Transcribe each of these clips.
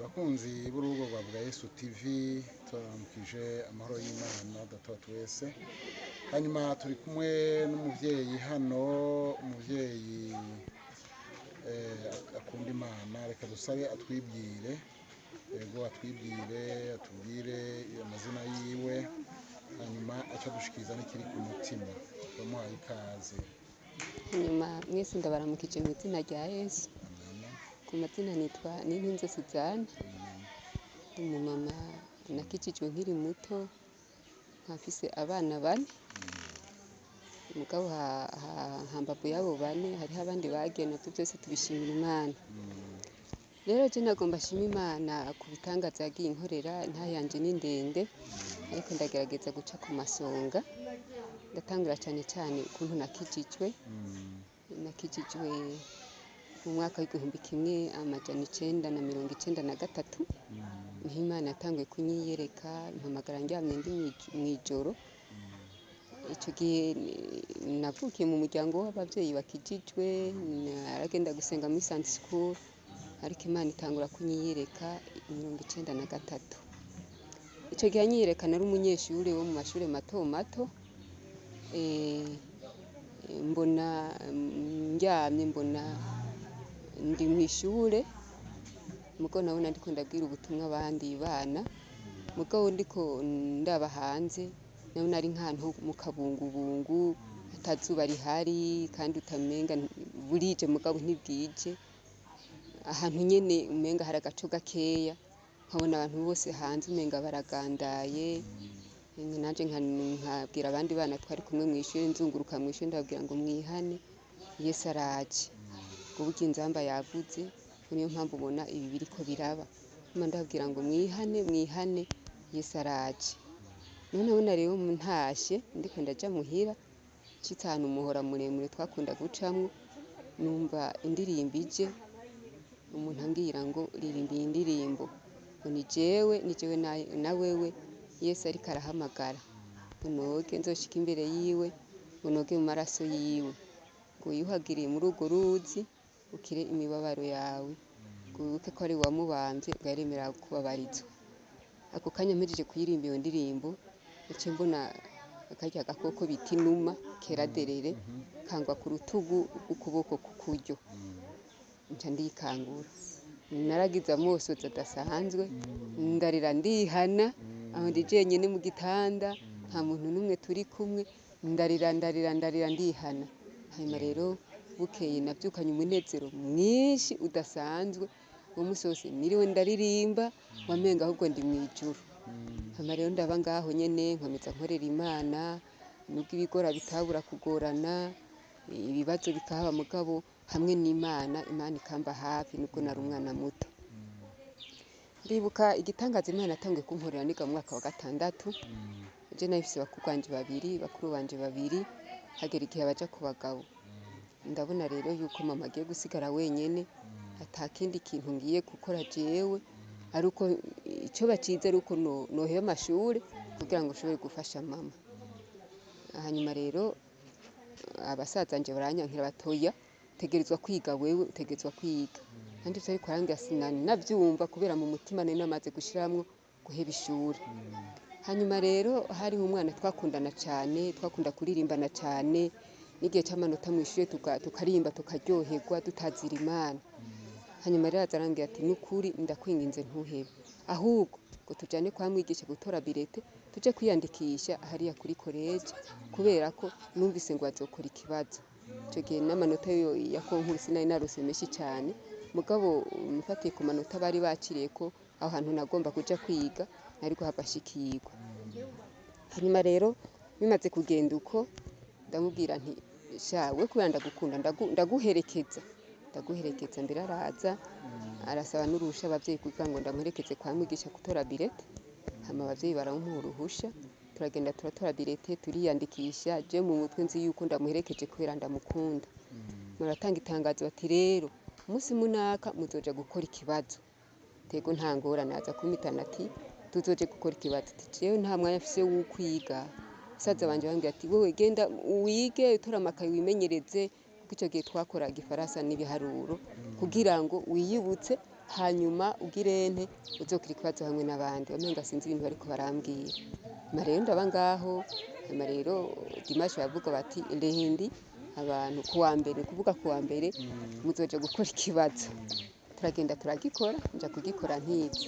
Bakunzi b'urubuga rwa Vuga Yesu TV, turaramukije amahoro y'Imana Data wa twese. Hanyuma turi kumwe n'umuvyeyi hano, umuvyeyi akunda Imana. Reka dusabe atwibwire, yego atwibwire, atubwire amazina yiwe, hanyuma aca dushikiriza n'ikiri ku mutima. Turamuhaye ikaze. Hanyuma mwese ndabaramukije mu izina rya Yesu. Amen. Ku mazina nitwa Nintunze Suzanne, umumama nakijijwe nkiri muto, nkafise abana bane. Mugabo hambavu y'abo bane hariho abandi bagiye, navyo byose tubishimira Imana. Rero je nagomba nshima Imana ku bitangaza yagiye inkorera. Intahe yanje ni ndende, ariko ndagerageza guca ku masonga. Ndatangura cane cane ukuntu nakijijwe. Nakijijwe mu mwaka w'1993, niho Imana yatanguye kunyiyereka, mpamagara ndyamye ndi mw'ijoro. Ico gihe navukiye mu muryango w'abavyeyi bakijijwe, naragenda gusenga muri Sunday school, ariko Imana itangura kunyiyereka 93. Ico gihe anyiyereka nari umunyeshure wo mu mashure mato mato. Mbona ndyamye, mbona ndi mw'ishure, mugo nabona ndiko ndabwira ubutumwa abandi bana, mugabo ndiko ndaba hanze nabona ari nk'ahantu mu kabungubungu, ata zuba rihari, kandi utamenga burije mugabo ntibwije, ahantu nyene umenga hari agaco gakeya, nkabona abantu bose hanze umenga baragandaye. Nanje nkabwira abandi bana twari kumwe mw'ishure, nzunguruka mw'ishure ndababwira ngo mwihane, Yesu araje, ngo burya inzamba yavuze, ngo niyo mpamvu ubona ibi biriko biraba. Nyuma ndababwira ngo mwihane, mwihane, Yesu araje. None nabona rero ntashe ndiko ndaja muhira, nshitse ahantu umuhora muremure twakunda gucamwo, numva indirimbo ije, umuntu ambwira ngo ririmba iyi ndirimbo, ngo ni jewe, ni jewe na wewe Yesu ariko arahamagara, ngo noge nzoshika imbere yiwe, ngo noge mu maraso yiwe, ngo wiyuhagiriye muri urwo ruzi ukire imibabaro yawe, ngo wibuke ko ari we wamubamvye, ngo yaremera kubabarizwa. Ako kanya mpejeje kuyirimba iyo ndirimbo, naciye mbona karya gakoko bita inuma kera derere kangwa ku rutugu rw'ukuboko kukuryo, nca ndikangura. Naragize amosozi adasanzwe, ndarira ndihana, aho ndi jenyene mu gitanda, nta muntu n'umwe turi kumwe, ndarira ndarira ndarira ndihana. Hanyuma rero bukeye navyukanye umunezero mwinshi udasanzwe, uwo musi wose niriwe ndaririmba, wamenga ahubwo ndi mw'ijuru. Hanyuma rero ndaba ngaho nyene nkomeza nkorera Imana, nubwo ibigora bitabura kugorana, ibibazo bikahaba, mugabo hamwe n'Imana, Imana ikamba hafi nubwo nari umwana muto. Ndibuka igitangaza Imana yatanguye kunkorera niga mu mwaka wa gatandatu. Je nari mfise bakuru banje babiri, bakuru banje babiri, hagera igihe baja ku bagabo. Ndabona rero yuko mama agiye gusigara wenyene, ata kindi kintu ngiye gukora jewe, ari uko ico bacize ari uko noheba amashure kugira ngo nshobore gufasha mama. Hanyuma rero abasaza banje baranyankira batoya, utegerezwa kwiga wewe, utegerezwa kwiga. Kandi ivyo ariko arambwira sinari navyumva, kubera mu mutima nari namaze gushiramwo guheba ishure. Hanyuma rero hariho umwana twakundana cane, twakunda kuririmbana cane, n'igihe c'amanota mw'ishure tukaririmba tukaryoherwa dutazira Imana. Hanyuma rero aza arambwira ati nukuri ndakwinginze ntuhebe, ahubwo ngo tujane kwa mwigisha gutora birete, tuje kwiyandikisha hariya kuri koleje, kubera ko numvise ngo bazokora ikibazo. Ico gihe n'amanota yo ya konkuru sinari narose menshi cane, mugabo mfatiye ku manota bari baciriyeko aho hantu nagomba kuja kwiga, nari guhava nshikirwa. Hanyuma rero bimaze kugenda uko, ndamubwira nti sha we kubera ndagukunda, ndaguherekeza, ndaguherekeza. Mbere araza arasaba n'uruhusha abavyeyi kugira ngo ndamuherekeze kwa mwigisha gutora birete. Hama abavyeyi baramuha uruhusha, turagenda turatora birete, turiyandikisha. Je mu mutwe nzi yuko ndamuherekeje kubera ndamukunda. Muratanga itangazo bati rero umunsi munaka muzoja gukora ikibazo. Tego nta ngorane, aza kumpitana ati tuzoje gukora ikibazo. Ati jewe nta mwanya mfise wo kwiga. Basaza banje bambwira ati wewe genda wige, utora amakaye wimenyereze. Kuko icyo gihe twakora igifaransa n'ibiharuro kugira ngo wiyibutse, hanyuma ugirente uzokira ikibazo hamwe n'abandi. Wamenga sinzi ibintu bariko barambwira. Hama rero ndaba ngaho, hama rero dimanche bavuga bati lundi abantu kuwa mbere, kuvuga kuwa mbere muzoja gukora ikibazo. Turagenda turagikora, nja kugikora ntize.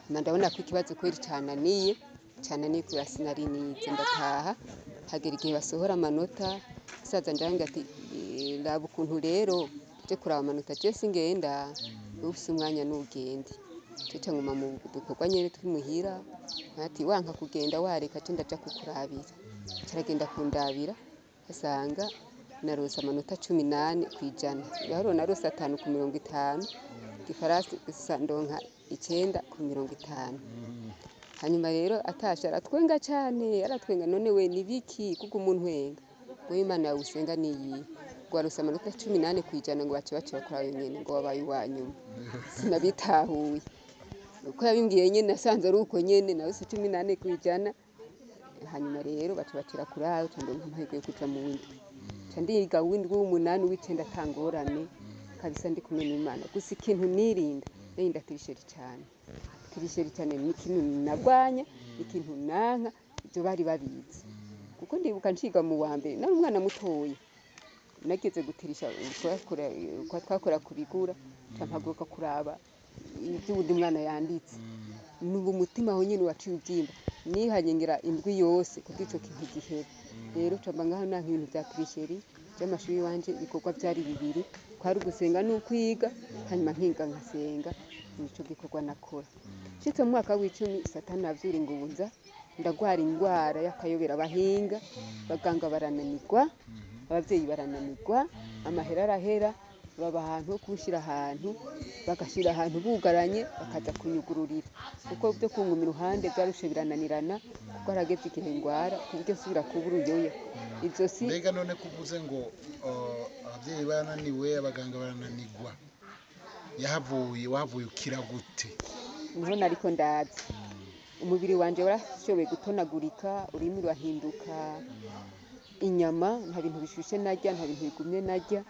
Hama ndabona ko ikibazo kweri cananiye, cananiye kubera sinari nize, ndataha. Hagera igihe basohora amanota, musaza ndambwira ati raba ukuntu rero uje kuraba amanota, je singenda, wewe ufise umwanya nugende. Ceca nguma mu dukorwa nyene tw'imuhira, ati wanka kugenda wareka je ndaja kukurabira. Caragenda kundabira, asanga narose amanota 18 kw'ijana. Ibiharuro narose 5 ku 50, igifaransa ndonka 9 ku 50. Hanyuma rero atashe aratwenga cane, aratwenga, none we nibiki kuko umuntu wenga? Ngo Imana yawe usenga niyihe? Ngo warose amanota 18 kw'ijana, ngo bace bacira kuri ayo nyene, ngo wabaye uwa nyuma. Sinabitahuye. Uko yabimbwiye nyene nasanze ari uko nyene, narose 18 kw'ijana. Hanyuma rero baca bacira kuri ayo, ca ndonka amahirwe yo kuja mu w'indwi. Ca ndiga uw'indwi, uw'umunani, uw'icenda ata ngorane, kabisa ndi kumwe n'Imana. Gusa ikintu nirinda, nirinda tricherie cane. Tricherie cane ni ikintu nagwanya, ikintu nanka, ivyo bari babizi. Kuko ndibuka nciga mu wa mbere, nari umwana mutoya. Nageze gutirisha, twakora ku bigura, ca mpaguruka kuraba ivyo uwundi mwana yanditse. Numva umutima aho nyene waciye uvyimba. Nihanye ngira indwi yose kuko ico kintu gihere. Rero ca mba ngaho nanka ibintu vya tricherie, vy'amashuri iwanje ibikorwa vyari bibiri, kwari ugusenga n'ukwiga, hanyuma nkiga nkasenga, nico gikorwa nakora. Nshitse mu mwaka w'icumi, Satani aravyura ingunza, ndagwara ingwara y'akayobera abahinga, abaganga barananirwa, abavyeyi barananirwa, amahera arahera, baba ahantu ho kunshira ahantu, bagashira ahantu bugaranye, bakaza kunyugururira. Kuko vyo kunguma iruhande vyarushe birananirana, kuko harageze igihe ngwara ku buryo nsubira kuba uruyoya. Ivyo si Mbega none kuvuze ngo abavyeyi barananiwe, abaganga barananirwa, yahavuye wahavuye ukira gute? Niho nariko ndaza. Umubiri wanje warashoboye gutonagurika, ururimi rurahinduka inyama, nta bintu bishushe narya, nta bintu bigumye narya.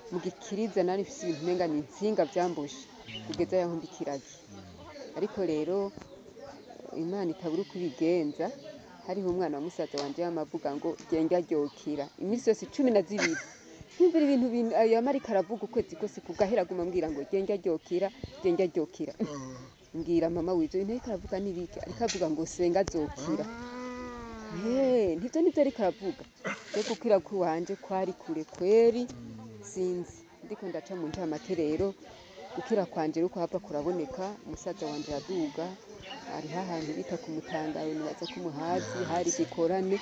Mu gikiriza nari mfise ibintu umenga ni intsinga vyamboshe kugeza yaho mba ikiragi. Ariko rero Imana itabura uko ibigenza, hariho umwana wa musaza wanje yama avuga ngo genda ryokira iminsi yose 12. Nkumvira ibintu yama ariko aravuga ukwezi kose kugahera, aguma ambwira ngo genda ryokira, genda ryokira. Mbwira mama w'ivyo bintu ariko aravuga n'ibiki? Ariko avuga ngo senga azokira. Ntivyo nivyo ariko aravuga. Je gukira kw'iwanje kwari kure kweri, sinzi. Ndiko ndaca mu ncamake rero, gukira kwanje ruko hava kuraboneka, umusaza wanje araduga, hariho ahantu bita ku Mutangaro, nibaza ko muhazi, hari igikorane,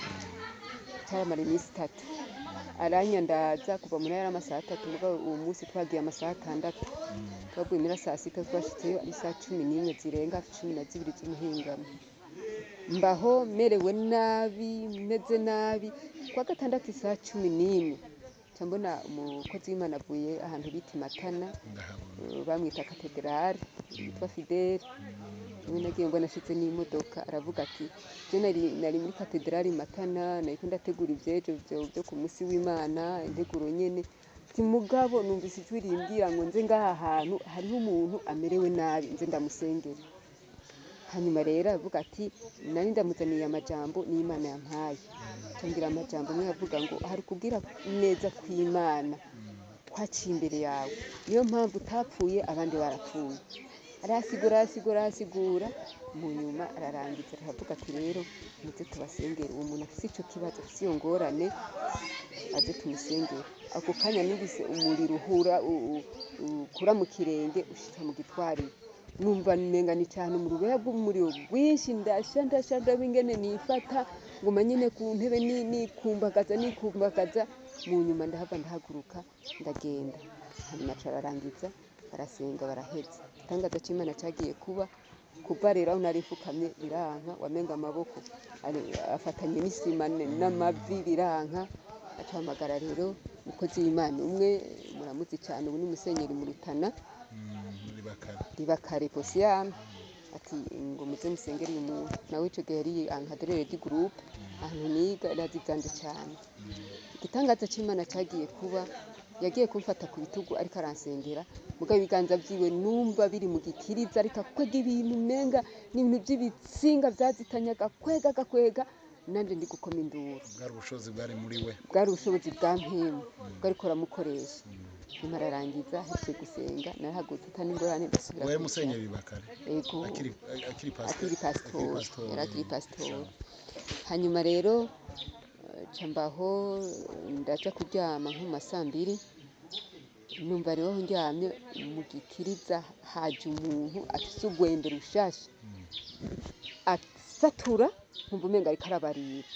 caramara iminsi 3. Aranyandaza kuva muri yari amasaha 3, mugabo uwo munsi twagiye amasaha 6. Twavuye muri saa 6 twashitseyo ari saa 11 zirenga, 12 z'umuhingamo. Mbaho merewe nabi, meze nabi. Kuwa gatandatu isaha 11, nca mbona umukozi w'Imana avuye ahantu bita i Matana, bamwita katedrale, yitwa Fidele. Niwe nagiye mbona ashitse n'imodoka, aravuga ati je nari muri katedrale i Matana, nariko ndategura ivyejo vyo ku musi w'Imana, integuro nyene. Ati mugabo numvise ijwi rimbwira ngo nze ngaha hantu hariho umuntu amerewe nabi, nze ndamusengere. Hanyuma rero aravuga ati nari ndamuzaniye amajambo n'Imana yampaye. Cambwira amajambo amwe avuga ngo hari kugira neza kw'Imana kwaciye imbere yawe, niyo mpamvu utapfuye abandi barapfuye. Arasigura, arasigura, arasigura, mu nyuma ararangiza aravuga ati rero muze tubasengere, uwo muntu afise ico kibazo, afise iyo ngorane, aze tumusengere. Ako kanya numvise umuriro uhura ukura mu kirenge ushika mu gitwariro. Numva nenga ni cane mu rubeya rw'umuriro rwinshi, ndasha ndasha ndaba ingene nifata, nguma nyene ku ntebe nikumbagaza nikumbagaza, mu nyuma ndahava ndahaguruka ndagenda. Hanyuma aca ararangiza, barasenga baraheza. Igitangaza c'Imana cagiye kuba, kuva rero aho nari mfukamye biranka, wamenga amaboko afatanye n'isima n'amavi biranka. Aca ahamagara rero umukozi w'Imana umwe muramuzi cane, ubu ni musenyeri mu Rutana, Ribakare Posiyani, ati ngo muze musengere uyu muntu. Nawe ico gihe yari encadreur du groupe, ahantu niga, arazi ivyanje cane. Igitangaza c'Imana cagiye kuba, Yagiye kumfata ku bitugu ariko aransengera, mugabo ibiganza vyiwe numva biri mu gikiriza, ariko akwega ibintu umenga ni ibintu vy'ibitsinga vyazitanye, agakwega agakwega, nanje ndi gukoma induru. Bwari ubushobozi bwari muri we. Bwari ubushobozi bwa mpemu bwariko buramukoresha. Nyuma ararangiza, ahejeje gusenga, narahagurutse ata n'ingorane, ndasubira Uwo yari kwicara. Musenyeri Bakare? Ego. Akiri pasiteri. Akiri pasitori, yari akiri pasitori. Hanyuma rero ca mbaho, ndaja kuryama nko mu ma 2:00, numva rero aho ndyamye mu gikiriza haje umuntu afise urwembe rushasha, asatura, nkumva umenga ariko arabarira,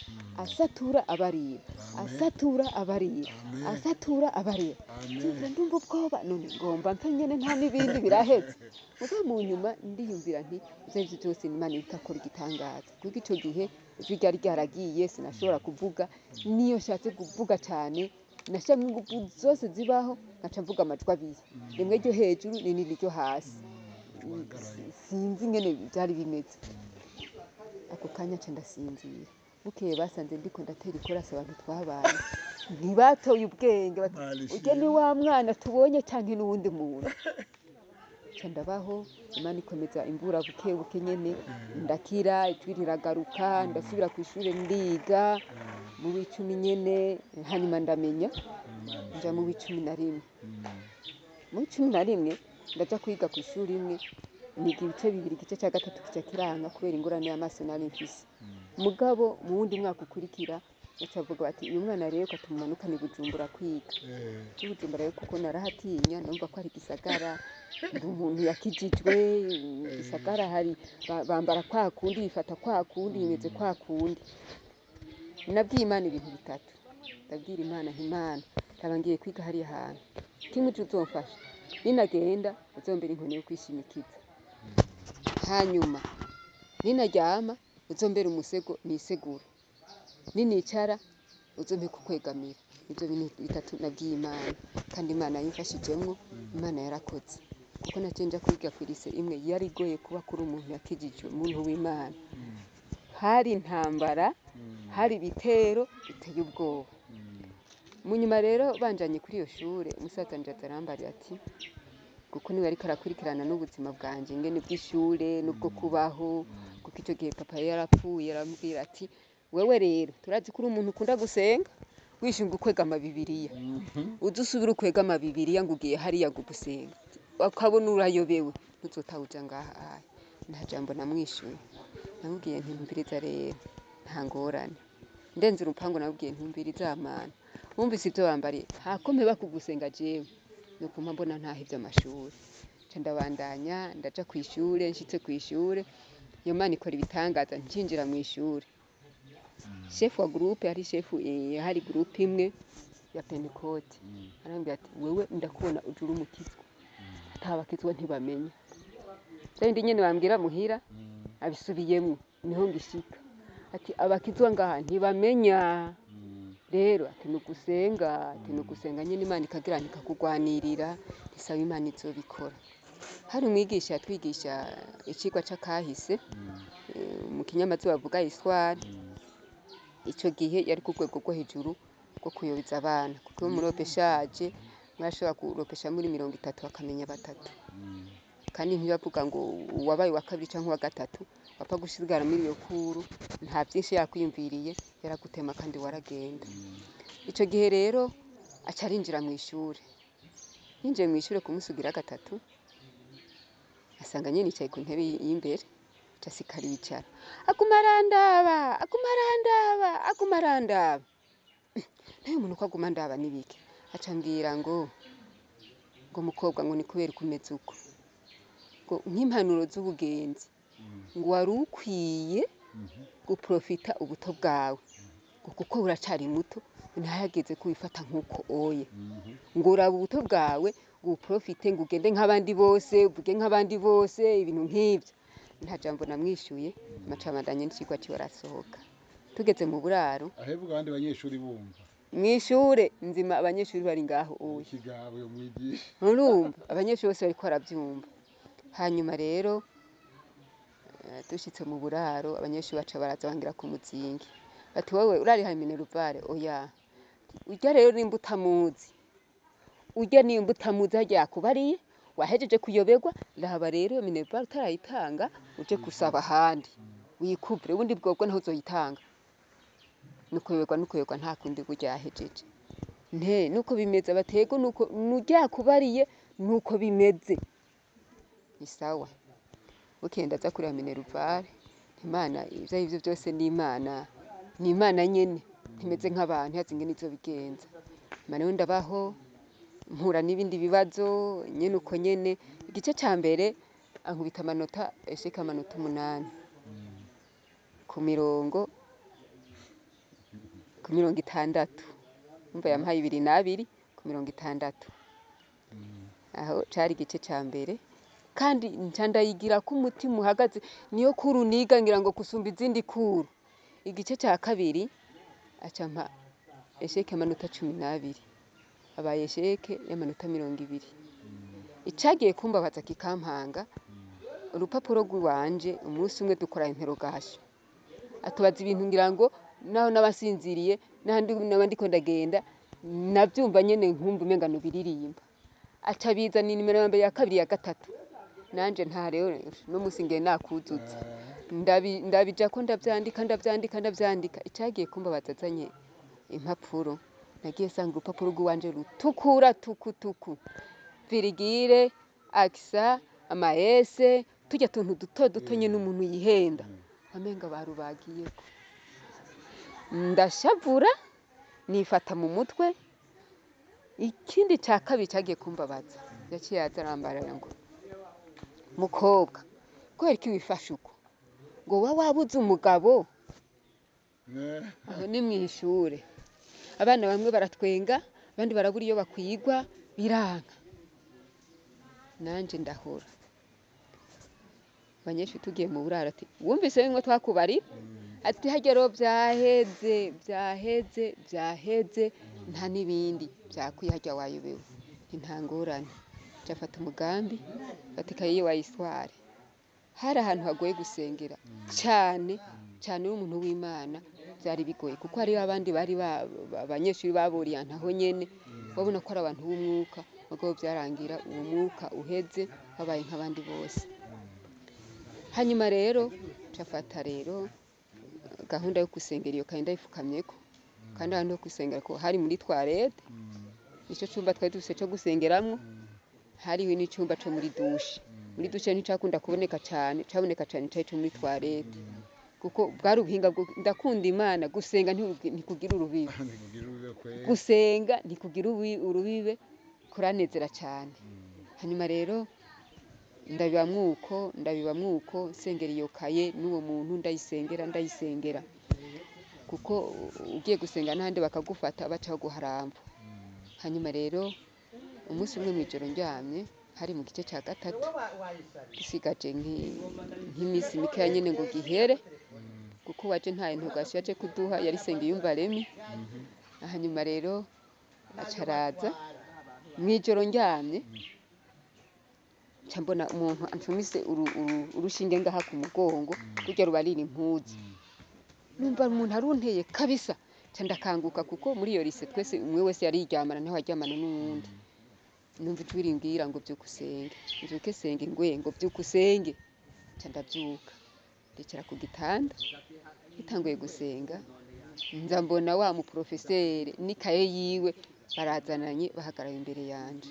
asatura abarira, Amen. asatura abarira, Amen. asatura abarira. Amen. Ndumva ndumva ubwoba, none ngomba mpe nyene nta n'ibindi biraheze. Mugabo mu nyuma ndiyumvira nti ivyo arivyo vyose ni Imana iriko akora igitangaza, kuko ico gihe ijwi ryari ryaragiye, sinashobora kuvuga. Niyo nshatse kuvuga cane, nashiramwo inguvu zose zibaho, nkaca mvuga amajwi abiri, rimwe ryo hejuru n'irindi ryo hasi. Wagaraye. Sinzi ingene vyari bimeze. Ako kanya nca ndasinzira. Bukeye basanze ndiko ndatera ikorasi abantu twabanye, ntibatoye ubwenge, bati Imana urya ishimwe. ni wa mwana tubonye canke n'uwundi muntu? Nca ndabaho, Imana ikomeza imvura buke buke nyene, ndakira, ijwi riragaruka, ndasubira kw'ishure ndiga mu w'10 nyene. Hanyuma ndamenya Imana nja mu w'11. Mu w'11 ndaja kwiga kw'ishuri imwe, niga ibice bibiri, igice ca gatatu kica kiranga kubera ingorane y'amaso nari mfise. Mugabo mu wundi mwaka ukurikira baca bavuga bati uyu mwana rero ko tumumanukane i Bujumbura kwiga. I Bujumbura rero, kuko narahatinya, numva ko ari igisagara, ndi umuntu yakijijwe, igisagara hari bambara kwa kundi, bifata kwa kundi, bimeze kwa kundi. Nabwiye Imana ibintu bitatu. Ndabwira Imana nti Imana, ndaba ngiye kwiga hariya hantu, kimwe ico uzomfasha, ninagenda uzombera inkoni yo kwishimikiza, hanyuma ninaryama uzombera umusego nisegura, ninicara uzompe kukwegamira. Ivyo bintu bitatu nabwiye Imana, kandi Imana yamfashijemwo. Imana yarakoze, kuko naciye nja kwiga kw'irise imwe yari igoye kuba kuri umuntu yakijijwe, umuntu w'Imana. Hari intambara, hari ibitero biteye ubwoba. Mu nyuma rero banjanye kuri iyo shure, umusaza wanje aza arambarira ati, kuko niwe yariko arakurikirana n'ubuzima bwanje ingene bw'ishure n'ubwo kubaho, kuko ico gihe papa yari yarapfuye, aramubwira ati wewe rero turazi ko uri umuntu ukunda gusenga, wishinga ukwegama Bibiliya, uze usubire ukwegama Bibiliya ngo ugiye hariya ngo gusenga, ukabona urayobewe, ntuzotaha uja ngaha aya. Nta jambo namwishuye, namubwiye nti ntumviriza rero, nta ngorane. Ndenze urupangu namubwiye ntumviriza mana, wumvise ivyo bambariye, hako mpeba kugusenga jewe nopfuma mbona ntahevye amashuri. Nca ndabandanya, ndaja kw'ishure. Nshitse kw'ishure, iyo Mana ikora ibitangaza. Ncinjira mw'ishure, chef wa groupe, hari chef, hari groupe imwe ya Pentecote, arambwira ati wewe ndakubona uje uri umukizwa, atabakizwa ntibamenya vya bindi nyene bambwira muhira, abisubiyemwo niho ngishika, ati abakizwa ngaha ntibamenya. Rero ati nugusenga, ati nugusenga nyene, Imana ikagira ikakugwanirira, ntisaba Imana izobikora. Hari umwigisha yatwigisha icigwa c'akahise, mu kinyamazi bavuga histoire. Ico gihe yari ku rwego rwo hejuru rwo kuyobeza abana, kuko iyo muropeshaje mwarashobora kuropesha muri 30 bakamenya batatu, kandi ntibavuga ngo uwabaye uwa kabiri canke uwa gatatu, wapfa gusigara muri iyo kuru, nta vyinshi yakwiyumviriye, yaragutema kandi waragenda. Ico gihe rero aca arinjira mw'ishure. Yinjiye mw'ishure ku musi ugira gatatu, asanga nyene nicaye ku ntebe y'imbere, aca asika aricara, aguma arandaba, aguma arandaba, aguma arandaba. Nawe umuntu ko aguma andaba n'ibiki? Aca ambwira ngo mukobwa, ngo ni kubera uko umeze uko, ngo nk'impanuro z'ubugenzi, ngo wari ukwiye guprofita ubuto bwawe, ngo kuko uracari muto, ntihageze ko wifata nk'uko oye, ngo uraba ubuto bwawe ngo uprofite, ngo ugende nk'abandi bose, uvuge nk'abandi bose, ibintu nk'ivyo. Nta jambo namwishuye, amacabandanye n'icigwa ciwe, arasohoka. Tugeze mu buraro, Ahebwa abandi banyeshuri bumva? Mw'ishure nzima abanyeshuri bari ngaho oye. Ikigabo uyo mwigisha. Urumva abanyeshuri bose bariko baravyumva. Hanyuma rero dushitse mu buraro, abanyeshuri baca baraza bangira ku muzingi, bati wowe urariha minerval? Oya. Urya rero nimba utamuzi Urya nimba utamuzi harya yakubariye, wahejeje kuyoberwa, raba rero iyo minerval utarayitanga uje gusaba ahandi wikuvure, ubundi bwobwo ntaho uzoyitanga. Nukuyoberwa nukuyoberwa, nta kundi, burya yahejeje. Nte nuko bimeze, batego nuko nurya yakubariye nuko bimeze. Ni sawa, bukeye ndaza kureba minerval. Imana ivyo arivyo vyose ni Imana, ni Imana nyene, ntimeze nk'abantu, yazi ingene izobigenza. Hama rero ndabaho, mpura n'ibindi bibazo nyene uko nyene. Igice ca mbere ankubita amanota esheka amanota 8 ku 60. Umva, yampaye 2 n'abiri ku 60. Aho cari igice ca mbere, kandi nca ndayigira ko umutima uhagaze, niyo cours niga ngira ngo gusumba izindi cours. Igice ca kabiri aca ampa échec amanota 12, abaye échec y'amanota 20. Icagiye kumbabaza kikampanga, urupapuro rw'iwanje, umunsi umwe dukora interrogation, atubaza ibintu, ngira ngo naho n'abasinziriye n'ahandi naba ndiko ndagenda navyumva nyene, nkumva umenga nobiririmba. Aca bizana inimero ya mbere, ya kabiri, ya gatatu, nanje nta rero no musi ngiye nakuzuza. Ndabijako, ndavyandika, ndavyandika, ndavyandika. Icagiye kumbabaza, azanye impapuro, nagiye sanga urupapuro rw'iwanje rutukura tukutuku, virgule, accent, ama S, turya tuntu duto duto nyene umuntu yihenda, wamenga barubagiyeko. Ndashavura, nifata mu mutwe. Ikindi ca kabiri cagiye kumbabaza, yaciye aza arambarira ngo: "Mukobwa, kubera iki wifashe uko? Ngo wa wabuze umugabo?" Aho ni mw'ishure, abana bamwe baratwenga, abandi barabura iyo bakwigwa, biranka, nanje ndahora. Abanyeshuri tugiye mu buraro, ati: "Wumvise bimwe twakubarira?" Ati: "Harya rero vyaheze, vyaheze, vyaheze, nta n'ibindi vyakwiye, harya wayobewe." Nti: "Nta ngorane." Nca mfata umugambi, mfata ikaye wa histoire. Hari ahantu hagoye gusengera cane cane, uri umuntu w'Imana vyari bigoye, kuko hariho abandi bari abanyeshuri baboriyanta aho nyene, wabona ko ari abantu b'umwuka, mugabo vyarangira uwo mwuka uheze, babaye nk'abandi bose. Hanyuma rero nca mfata rero gahunda yo gusengera iyo kaye, ndayifukamyeko, kandi ahantu ho gusengera ko hari muri toilette, nico cumba twari dufise co gusengeramwo. Hariho n'icumba co muri douche. Muri douche nticakunda kuboneka cane, caboneka cane cari ico muri toilette, kuko bwari ubuhinga bwo ndakunda Imana. Gusenga ntikugira urubibe. Ntikugira urubibe kweri. Gusenga ntikugira urubibe, kuranezera cane. Hanyuma rero ndabibamwo uko, ndabibamwo uko, nsengera iyo kaye n'uwo muntu, ndayisengera, ndayisengera, kuko ugiye gusenga n'ahandi bakagufata, baca baguharamva. Hanyuma rero umunsi umwe mw'ijoro ndyamye, hari mu gice ca gatatu, dusigaje nk'imisi mikeya nyene ngo gihere, kuko waje nta interrogation yaje kuduha, yari Nsengiyumva Remy. Hanyuma rero aca araza mw'ijoro ndyamye, nca mbona umuntu ancumise urushinge ngaha ku mugongo, kurya rubarira impuzu. Numva umuntu arunteye kabisa, nca ndakanguka, kuko muri iyo lycée twese umwe wese yariryamana, ntawe aryamana n'uwundi. Numva ijwi rimbwira ngo: "Vyuka usenge, mvyuke senge." Ngwe ngo: "Vyuka usenge." Nca ndavyuka, ndicara ku gitanda, bitanguye gusenga, nza mbona wa muprofeseri n'ikaye yiwe barazananye, bahagarara imbere yanje.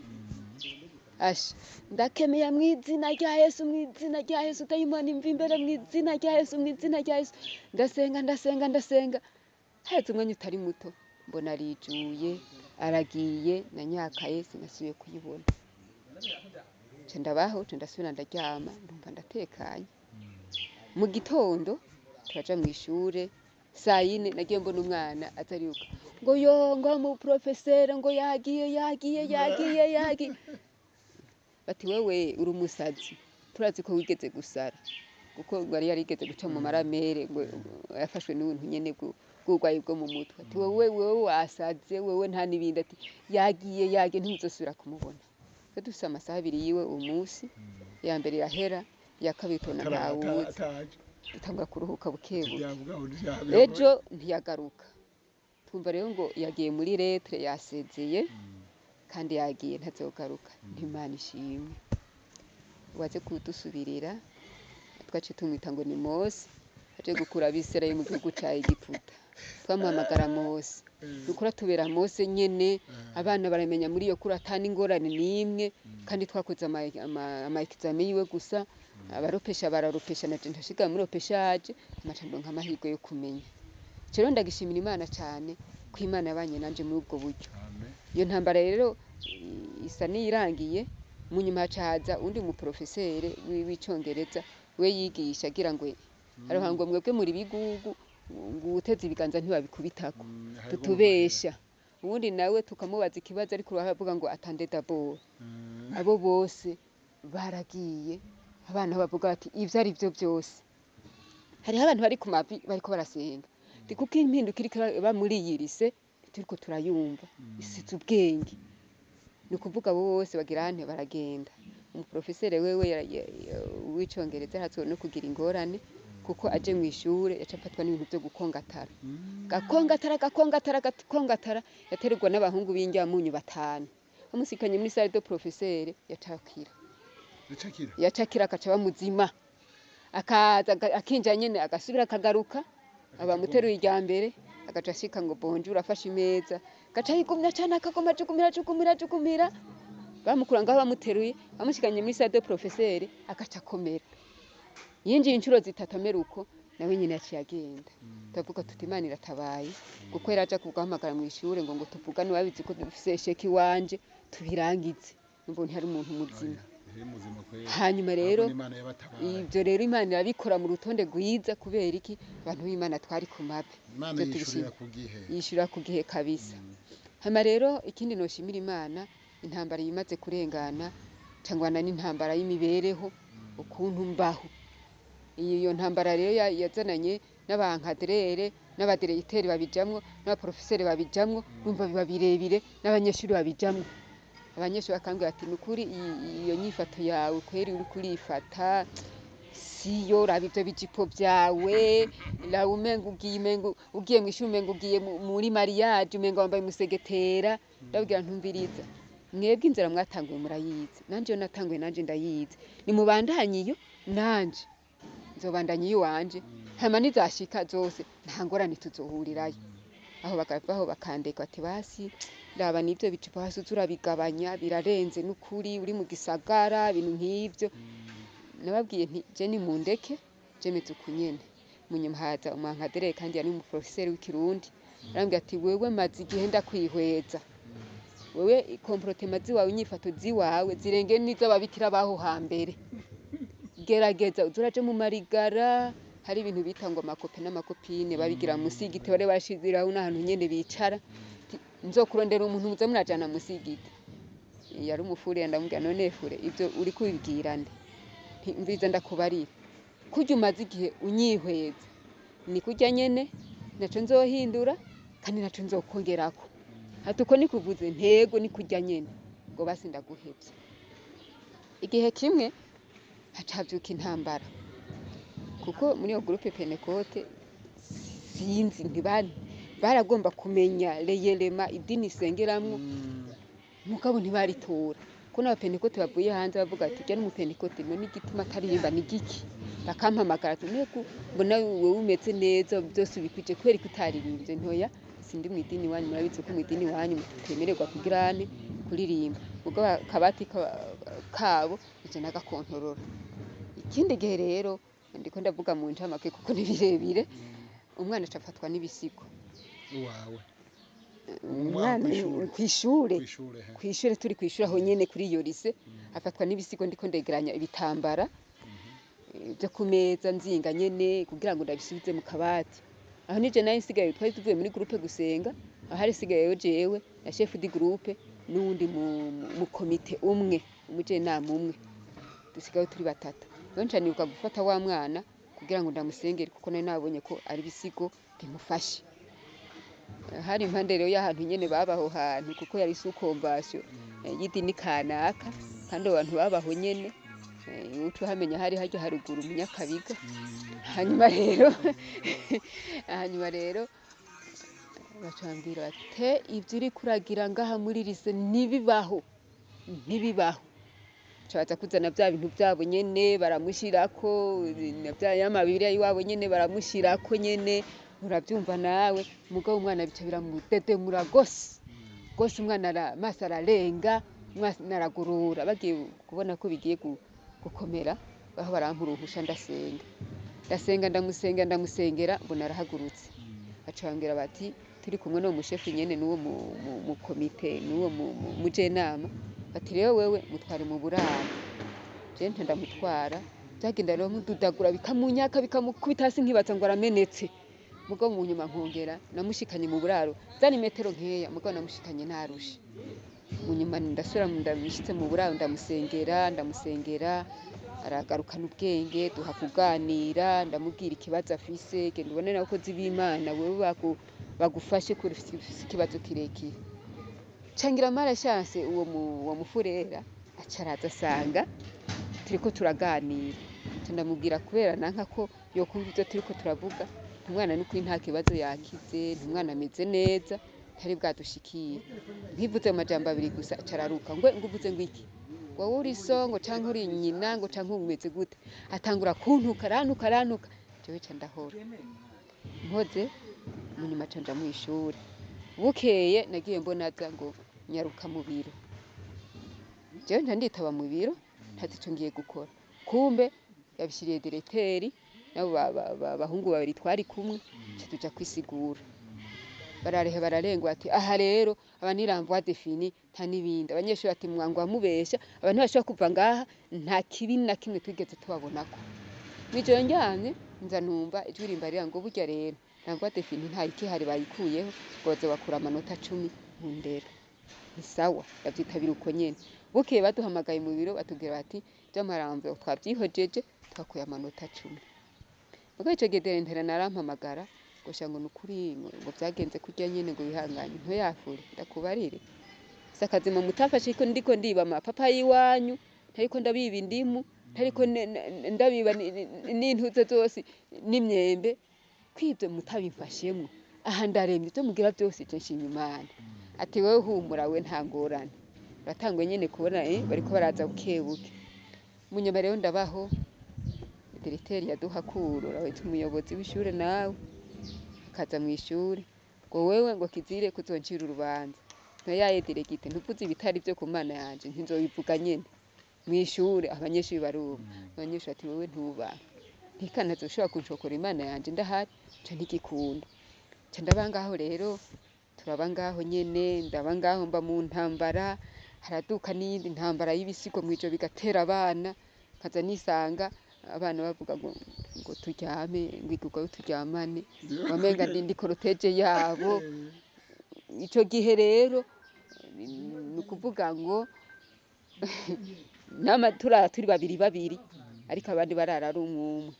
Asha, ndakemeye: "Mw'izina rya Yesu, mw'izina rya Yesu, dayimoni mva imbere, mw'izina rya Yesu, mw'izina rya Yesu." Ndasenga, ndasenga, ndasenga. Haheze umwanya utari muto, mbona arijuye, aragiye na nyakaye, sinasubiye kuyibona. Nca ndabaho, nca ndasubira ndaryama, ndumva ndatekanye. Mu gitondo turaja mw'ishure sayine, nagiye mbona umwana aza ariruka ngo: "Yo," ngo: "mu profeseri ngo yagiye, yagiye, yagiye, yagiye." Bati: "Wewe uri umusazi, turazi ko wigeze gusara," kuko ngo yari yarigeze guca mu maramere, ngo yafashwe n'ubuntu nyene bw'uburwayi bwo mu mutwe. Ati: "Wewe, wewe wasaze, wewe nta n'ibindi." Ati: "Yagiye, yagiye, ntimuzosubira kumubona." Twe dufise amasaha abiri yiwe uwo munsi, iya mbere irahera, iya kabiri tubona ntawuzi. Ataje. Dutangura kuruhuka buke buke. Byavuga ngo Ejo ntiyagaruka, twumva rero ngo yagiye muri retraite, yasezeye. Kandi yagiye ntazogaruka. Ntimana ishimwe. Waze kudusubirira twaciye tumwita ngo ni Mose, aje gukura Abisirayeli mu gihugu ca Egiputa. Twamuhamagara Mose. Nukuri atubera Mose nyene, abana baramenya muri iyo kuri ata n'ingorane n'imwe, kandi twakoze ama examen yiwe gusa, abaropesha bararopesha, naje ndashiga muri ropeshaje, amaca ndonka amahirwe yo kumenya. Ico rero ndagishimira Imana cane, ko Imana yabanye nanje muri ubwo buryo. Amen. Iyo ntambara rero isa n'iyirangiye, mu nyuma haca haza uwundi muprofesere w'icongereza, we yigisha agira ngo aroha ngo mwebwe muri bigugu, ngo uwuteze ibiganza ntibabikubitako, Harimo tutubesha. Uwundi nawe tukamubaza ikibazo ariko avuga ngo attendez d'abord. Abo bose baragiye, abana bavuga bati ivyo ari vyo vyose. Hariho abantu bari ku mavi bariko barasenga. Ndi kuko impinduka iriko iraba muri iyi lycée turiko turayumva, isize ubwenge. Ni ukuvuga abo bose bagira ante baragenda. Umuprofesere wewe w'icongereza yarazwe no kugira ingorane, kuko aje mw'ishure yaca afatwa n'ibintu vyo gukongatara. Gakongatara, gakongatara, gakongatara, yaterwa n'abahungu b'indyamunyu batanu. Bamusikanye muri salle de professeur yacakira. Yacakira? Yacakira akaca aba muzima. Akaza akinjira nyene agasubira akagaruka, abamuteruye irya mbere, agaca ashika ngo bonjour afashe imeza, agaca yigumya cane akaguma ajugumira ajugumira ajugumira, bamukura ngaho bamuteruye, bamushikanye muri salle de professeur agaca akomera. Yinjiye incuro zitatu amera uko, nawe nyene yaciye agenda. Turavuga tuti Imana iratabaye, kuko yaraja kuguhamagara mw'ishure ngo tuvugane, babizi ko dufise échec iwanje, tubirangize. Numva ntiyari umuntu muzima. Yari muzima kweri. Hanyuma rero Ahubwo n'Imana yabatabaye. ivyo rero Imana irabikora mu rutonde rwiza, kubera iki? Abantu b'Imana twari ku mavi. Imana Ivyo yishurira tubishima. ku gihe. Yishurira ku gihe kabisa. Hama rero ikindi noshimira Imana, intambara imaze kurengana, cangwana n'intambara y'imibereho, ukuntu mbaho. Iyo ntambara rero yazananye n'abaencadreurs n'abadirecteurs babijamwo, n'abaprofeseri babijamwo, urumva biba birebire, n'abanyeshuri babijamwo. Abanyeshuri bakambwira ati nukuri iyo nyifato yawe kweri uriko urifata siyo, raba ivyo bijipo vyawe, raba umengo ugiye, umengo ugiye mw'ishure, umengo ugiye muri mariage, umengo wambaye umusegetera. Ndababwira ntumviriza, mwebwe inzira mwatanguye murayizi, nanje iyo natanguye nanje ndayizi, nimubandanye iyo, nanje nzobandanya iyiwanje, hama nizashika zose nta ngorane tuzohurirayo. Aho bakavaho bakandeka bati basi raba n'ivyo bijipo hasi uze urabigabanya, birarenze n'ukuri, uri mu gisagara, ibintu nk'ivyo. Nababwiye nti je nimundeke, je meze uku nyene. Munyuma haza umuencadreur kandi yari umuprofeseri w'ikirundi, arambwira ati wewe maze igihe ndakwihweza, wewe comportement ziwawe, inyifato ziwawe zirengeye n'iz'ababikira baho hambere, gerageza uze uraja mu marigara. Hari ibintu bita ngo amacopains n'amacopines babigira musi y'igiti, bari bashiziraho n'ahantu nyene bicara. Nzokurondera umuntu muze murajana musi y'igiti. Yari umufurere, ndamubwira none fure ivyo uriko ubibwira nde? Nti umviriza ndakubarira, kurya umaze igihe unyihweza ni kurya nyene, naco nzohindura kandi naco nzokongerako. Ati uko nikuvuze ntego ni kurya nyene, ngo basi ndaguhevye. Igihe kimwe haca havyuka intambara, kuko muri iyo groupe Pentecôte sinzi ntibari baragomba kumenya réellement idini isengeramwo, mugabo ntibaritora, ko n'abapentekote bavuye hanze bavuga ati urya n'umupentekote, none igituma ataririmba ni giki? Bakampamagara ati none ko mbona wewe umeze neza byose ubikwije, kubera ko utaririmbye? Ntoya sindi mu idini iwanyu, murabizi ko mu idini iwanyu mutemererwa kugira ane kuririmba. Ubwo akabati kabo ije nagakontorora. Ikindi gihe rero ndiko ndavuga mu ncamake kuko ni birebire, umwana aca afatwa n'ibisigo. Uwawe? Umwana kw'ishure. Kw'ishure. Kw'ishure he? Kw'ishure, turi kw'ishure aho nyene kuri iyo lycée, afatwa n'ibisigo. Ndiko ndegeranya ibitambara byo ku meza nzinga nyene kugira ngo ndabisubize mu kabati. Aho nije nari nsigaye, twari tuvuye muri groupe gusenga, aho hari sigayeyo jewe na chef de groupe n'uwundi mu komite umwe, umujenama umwe, dusigaye turi batatu. Rero nca nibuka gufata wa mwana kugira ngo ndamusengere, kuko nari nabonye ko ari ibisigo bimufashe. Hari impande rero y'ahantu nyene baba aho hantu, kuko yari sous convention y'idini kanaka, kandi abo bantu babaho nyene, uca uhamenya hari harya haruguru mu Nyakabiga. Hanyuma rero Bacambwira bati te ibyo uri kuragira ngaha muri lycée ntibibaho, ntibibaho. Baca kuzana bya bintu byabo nyene baramushirako, na bya y'amabiriya y'iwabo nyene baramushirako nyene, urabyumva nawe. Mugabo umwana bica biramudedemura gose gose, umwana amaso ararenga, umwana aragorora. Bagiye kubona ko bigiye gukomera, aho barampa uruhusha ndasenga, ndasenga, ndamusenga, ndamusengera, mbona arahagurutse. Baca bambwira bati turi kumwe n'uwo mushefu nyene n'uwo mu komite n'uwo mujenama, bati rero wewe mutware mu buraro. Je nca ndamutwara, byagenda rero mududagura bikamunyaka bikamukubita hasi, nkibaza ngo aramenetse. Mugabo mu nyuma nkongera namushikanye mu buraro, zari metero nkeya, mugabo namushikanye narushe. Mu nyuma ndasubira ndamushitse mu buraro, ndamusengera, ndamusengera, aragarukana ubwenge, duha kuganira, ndamubwira ikibazo afise. Genda ubone n'abakozi b'Imana wewe bagufashe kuri ufise ikibazo kirekire. Cangira marashanse uwo uwo mufurera aca araza asanga turiko turaganira. Nca ndamubwira kubera nanka ko yokumva ivyo turiko turavuga, umwana n'ukuri nta kibazo yakize, ntumwana ameze neza, ntari bwadushikire. Nkivuze mu majambo abiri gusa aca araruka ngo nguvuze ngo iki, wowe uri so ngo canke uri nyina ngo canke umeze gute? Atangura kuntuka, arantuka, arantuka, jewe ca ndahora mpoze. Mu nyuma ca nja mw'ishure. Bukeye nagiye mbona aza ngo nyaruka mu biro, jewe nca nditaba mu biro ntazi ico ngiye gukora. Kumbe yabishiriye directeur nabo bahungu babiri twari kumwe, ca tuja kwisigura. Bararehe bararengwa ati aha rero aba ni renvoi défini, nta n'ibindi. Abanyeshuri ati mwangwa mubesha, abantu bashobora kuva ngaha nta kibi na kimwe twigeze tubabonako. Mw'ijoro ndyamye nza numva ijwi rimbarira ngo burya rero renvoi défini nta ikihari, bayikuyeho, ngo bazobakura amanota 10 mu ndero. Ni sawa, ndavyitabira uko nyene. Bukeye baduhamagaye mu biro batubwira bati vy'amarambo twavyihojeje, twakuye amanota 10. Mugabo ico gihe directeur narampamagara ngo sha ngo nukuri ngo vyagenze kurya nyene, ngo wihangane ntuyafure ndakubarire. Sakazima mutafashe ko ndiko ndiba amapapayi iwanyu, ntariko ndabiba indimu, ntariko ndabiba n'intuze zose n'imyembe, kwivyo mutabimfashemwo aha ndaremye, ivyo mugira vyose je nshima Imana. Ati wewe humura, we nta ngorane. Uratanguye nyene kubona bariko baraza bukebuke. Mu nyuma rero ndabaho, directeur yaduha kuro urawita umuyobozi w'ishure nawe akaza mw'ishure ngo wewe ngo kizire kuzoncira urubanza. Ntoyaye diregite, ntuvuze ibitari vyo ku Mana yanje, ntizobivuga nyene mw'ishure abanyeshuri barumva. Abanyeshuri ati wewe ntuba ntikana zoshobora kunshokora Imana yanje ndahari, nca ntigikunda. Nca ndaba ngaho rero, turaba ngaho nyene, ndaba ngaho mba mu ntambara, haraduka n'iyindi ntambara y'ibisigo mw'ijoro bigatera abana, nkaza nisanga abana bavuga ngo ngo turyame ngo igurwa turyamane, wamenga ndi cortège yabo. Ico gihe rero ni ukuvuga ngo nama turara turi babiri babiri, ariko abandi barara ari umwe umwe.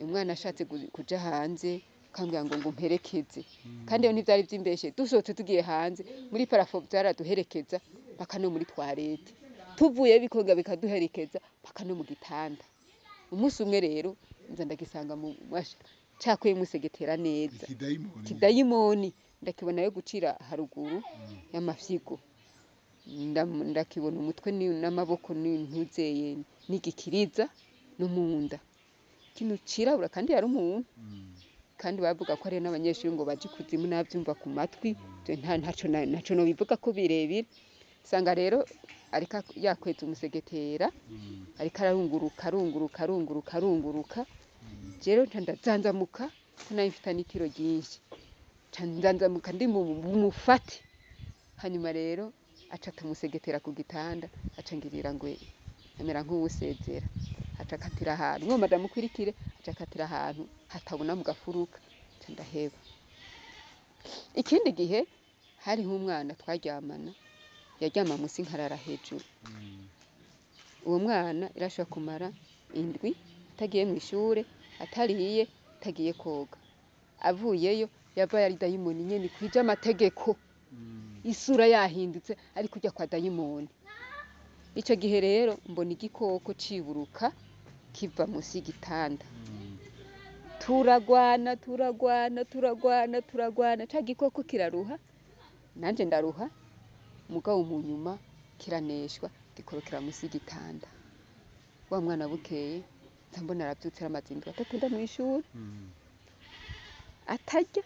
Umwana ashatse kuja hanze akambwira ngo ngo mperekeze, kandi iyo ntivyari vyimbeshe, dusohotse tugiye hanze muri plafond vyaraduherekeza mpaka no muri toilette, tuvuye bikongera bikaduherekeza mpaka no mu gitanda. Umunsi umwe rero nza ndagisanga mu masha cakuye musegetera neza. Ikidayimoni. Kidayimoni ndakibona yo gucira haruguru y'amafyigo, ndakibona umutwe n'amaboko n'intuzeye n'igikiriza no munda, ikintu cirabura, kandi yari umuntu. Kandi bavuga ko hariyo n'abanyeshuri ngo baje ikuzimu, navyumva ku matwi, ntaco ntaco nobivuga ko birebire. Sanga rero ariko yakweza umusegetera, ariko ararunguruka, arunguruka, arunguruka, arunguruka. Rero nca ndazanzamuka ko nari mfite n'itiro ryinshi, nca nzanzamuka ndi bumufate. Hanyuma rero aca atumusegetera ku gitanda, aca ngirira ngo amera nk'uwusezera, aca akatira ahantu mwoma ndamukwirikire, aca akatira ahantu hatabona mu gafuruka, nca ndaheba. Ikindi gihe hariho umwana twaryamana, yaryama musi nkarara hejuru. Uwo mwana yarashobora kumara indwi atagiye mw'ishure, atariye, atagiye koga. Avuyeyo yava yari dayimoni nyene ikwije amategeko, isura yahindutse ari kurya kwa dayimoni. Ico gihe rero mbona igikoko ciburuka kiva musi y'igitanda. Turagwana, turagwana, turagwana, turagwana, ca gikoko kiraruha, nanje ndaruha, mugabo mu nyuma kiraneshwa, gikorokera musi y'igitanda. Wa mwana bukeye nza mbona aravyutse, aramaze indwi atatenda mw'ishure, atarya,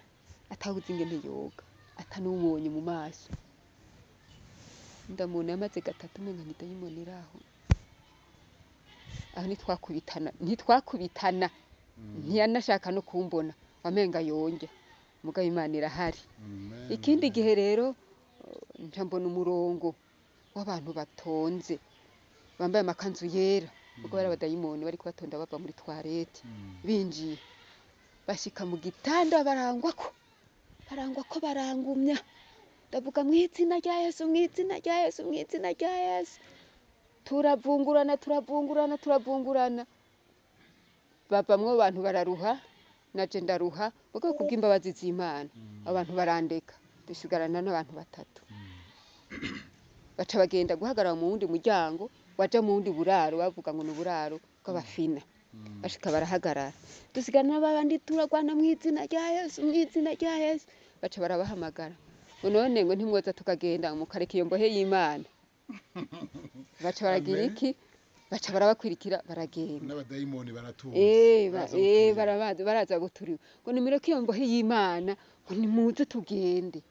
atabuze ingene yoga, atanumubonye mu maso. Ndamubona yamaze gatatu umenga ni dayimoni iraho. Aho ntitwakubitana, ntitwakubitana, ntiyanashaka no kumbona, wamenga yonjya, mugabo Imana irahari. Ikindi gihe rero nca mbona umurongo w'abantu batonze bambaye amakanzu yera, ubwo bari abadayimoni bariko batonda bava muri toilette, binjiye bashika mu gitanda barangwako, barangwako, barangumya. Ndavuga mw'izina rya Yesu, mw'izina rya Yesu, mw'izina rya Yesu. Turavungurana, turavungurana, turavungurana, bavamwo abantu bararuha, naje ndaruha, mugabo kubw'imbabazi z'Imana abantu barandeka, dusigarana n'abantu batatu. Baca bagenda guhagarara mu wundi muryango waja mu wundi buraro, bavuga ngo ni uburaro bw'abafina. Bashika barahagarara, dusigarana n'abandi, turagwana mw'izina rya Yesu, mw'izina rya Yesu. Baca barabahamagara ngo none ngo ntimwoza tukagenda mukareka iyo mbohe y'Imana. Baca baragira Amen. iki, baca barabakwirikira baragenda. N'abadayimoni baratuzi. Eh, Baraza guturiba. Barabaza, baraza guturiba ngo nimureke iyo mbohe y'Imana, ngo nimuze tugende.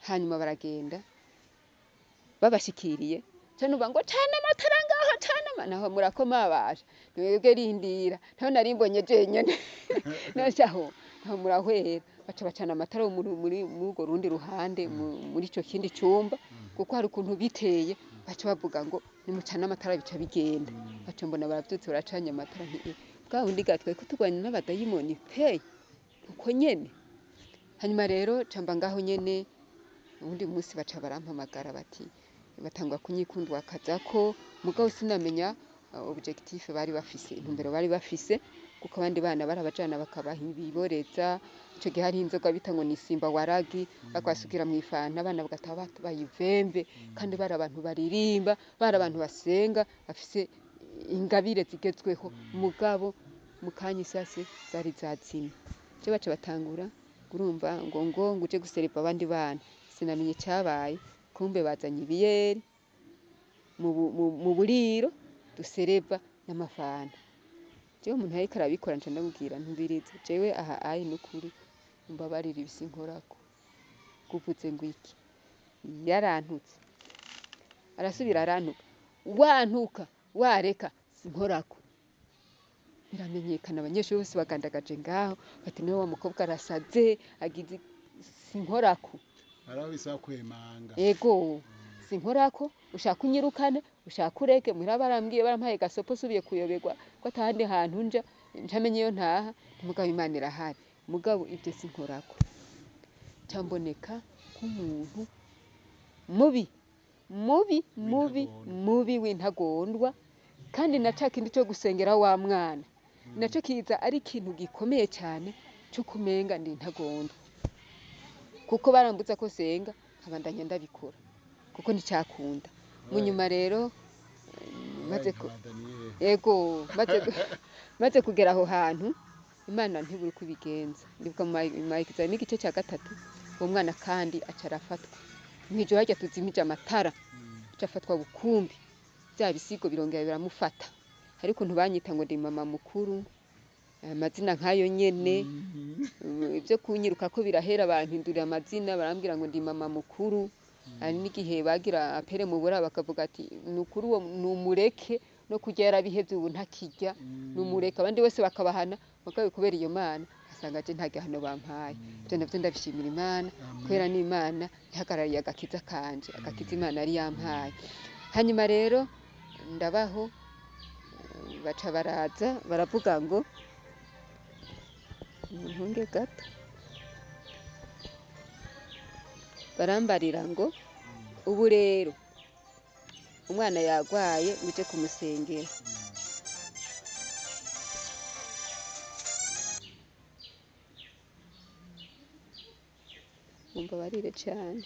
Hanyuma baragenda, babashikiriye ca numva ngo cana amatara ngaho, cana naho murakoma basha, mwebwe rindira, ntaho nari mbonye jenyene nashaho, naho murahwera. Baca bacana amatara muri urwo rundi ruhande, muri ico kindi cumba, kuko hari ukuntu biteye, baca bavuga ngo nimucane amatara bica bigenda. Baca mbona baravyutse baracanye amatara, nti "Eh, bwa bundi gatwe ko turwanya n'abadayimoni pe, uko nyene." Hanyuma rero ca mba ngaho nyene. Uwundi munsi baca barampamagara, bati batangwa kunyikundwa kazako, mugabo sinamenya objectif bari bafise, intumbero bari bafise, kuko abandi bana barabajana bakabaha ibiboreza. Ico gihe hariho inzoga bita ngo ni simba waragi, bakabasugira mw'ifanta, abana bagataha bayivemve, kandi bari abantu baririmba, bari abantu basenga, bafise ingabire zigezweho, mugabo mu kanya isase zari zazimye. Je baca batangura urumva ngo uje guserepa abandi bana, sinamenye icabaye, kumbe bazanye ibiyeri mu buriro dusereva n'amafanta. Jewe umuntu yariko arabikora nca ndamubwira ntumviriza, jewe aha ayi nukuri umbabarire ibisinkorako, kuvuze ngo iki. Yarantutse, arasubira arantuka, wantuka wareka sinkorako. Biramenyekana, abanyeshuri bose bagandagaje ngaho bati niwe wa mukobwa arasaze agize, sinkorako. Hari bisaba kwemanga. Ego, sinkorako, ushaka unyirukane, ushaka ureke muhira, barambwiye barampaye gasopo, subiye kuyoberwa ko atahandi hantu nja ntamenye iyo ntaha. Mugabo Imana irahari, mugabo ibyo sinkorako. Camboneka nk'umuntu mubi mubi mubi W'intagondwa. Mubi w'intagondwa. Kandi na ca kindi co gusengera wa mwana naco kiza ari ikintu gikomeye cyane cyo kumenga ndi intagondwa, kuko barambuza ko senga, nkabandanya ndabikora kuko nticakunda. Mu nyuma rero maze Wabaye nka ba Daniyeli. Ego, maze kugera aho hantu Imana ntiburi kubigenza. Ndibuka mu ma n'igice cya gatatu, uwo mwana kandi aca arafatwa mw'ijoro harya tuzimije amatara, aca afatwa bukumbi, bya bisigo birongera biramufata. Hari ukuntu banyita ngo ndi mama mukuru, amazina nk'ayo nyene, ibyo kunyiruka ko birahera, bampindurira amazina, barambwira ngo ndi mama mukuru. Hari n'igihe bagira apere mu bura bakavuga ati ni ukuri uwo numureke, no kurya yarabihevye ubu ntakirya, numureke. Abandi bose bakabahana, mugabo kubera iyo Mana asanga je nta gihano bampaye. Ivyo navyo ndabishimira Imana, kubera ni Imana ihagarariye agakiza kanje, agakiza Imana yari yampaye. Hanyuma rero ndabaho, baca baraza baravuga ngo muntunge gato, barambarira ngo ubu rero umwana yagwaye muje kumusengera. Mumbabarire cane.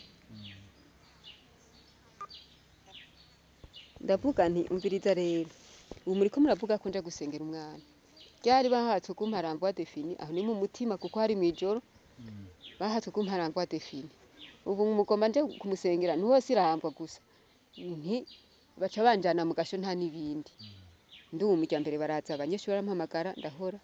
Ndavuga nti umviriza rero, ubu muriko muravuga ko nja gusengera umwana, Ryari bahatse kumpa renvoi de fini, aho ni mu mutima kuko hari mw'ijoro, bahatse kumpa renvoi de fini. Ubu mugomba nje kumusengera ntuwo sirambwa gusa, nti baca banjana mu gasho nta n'ibindi. Nduma irya mbere baraza abanyeshuri barampamagara ndahora,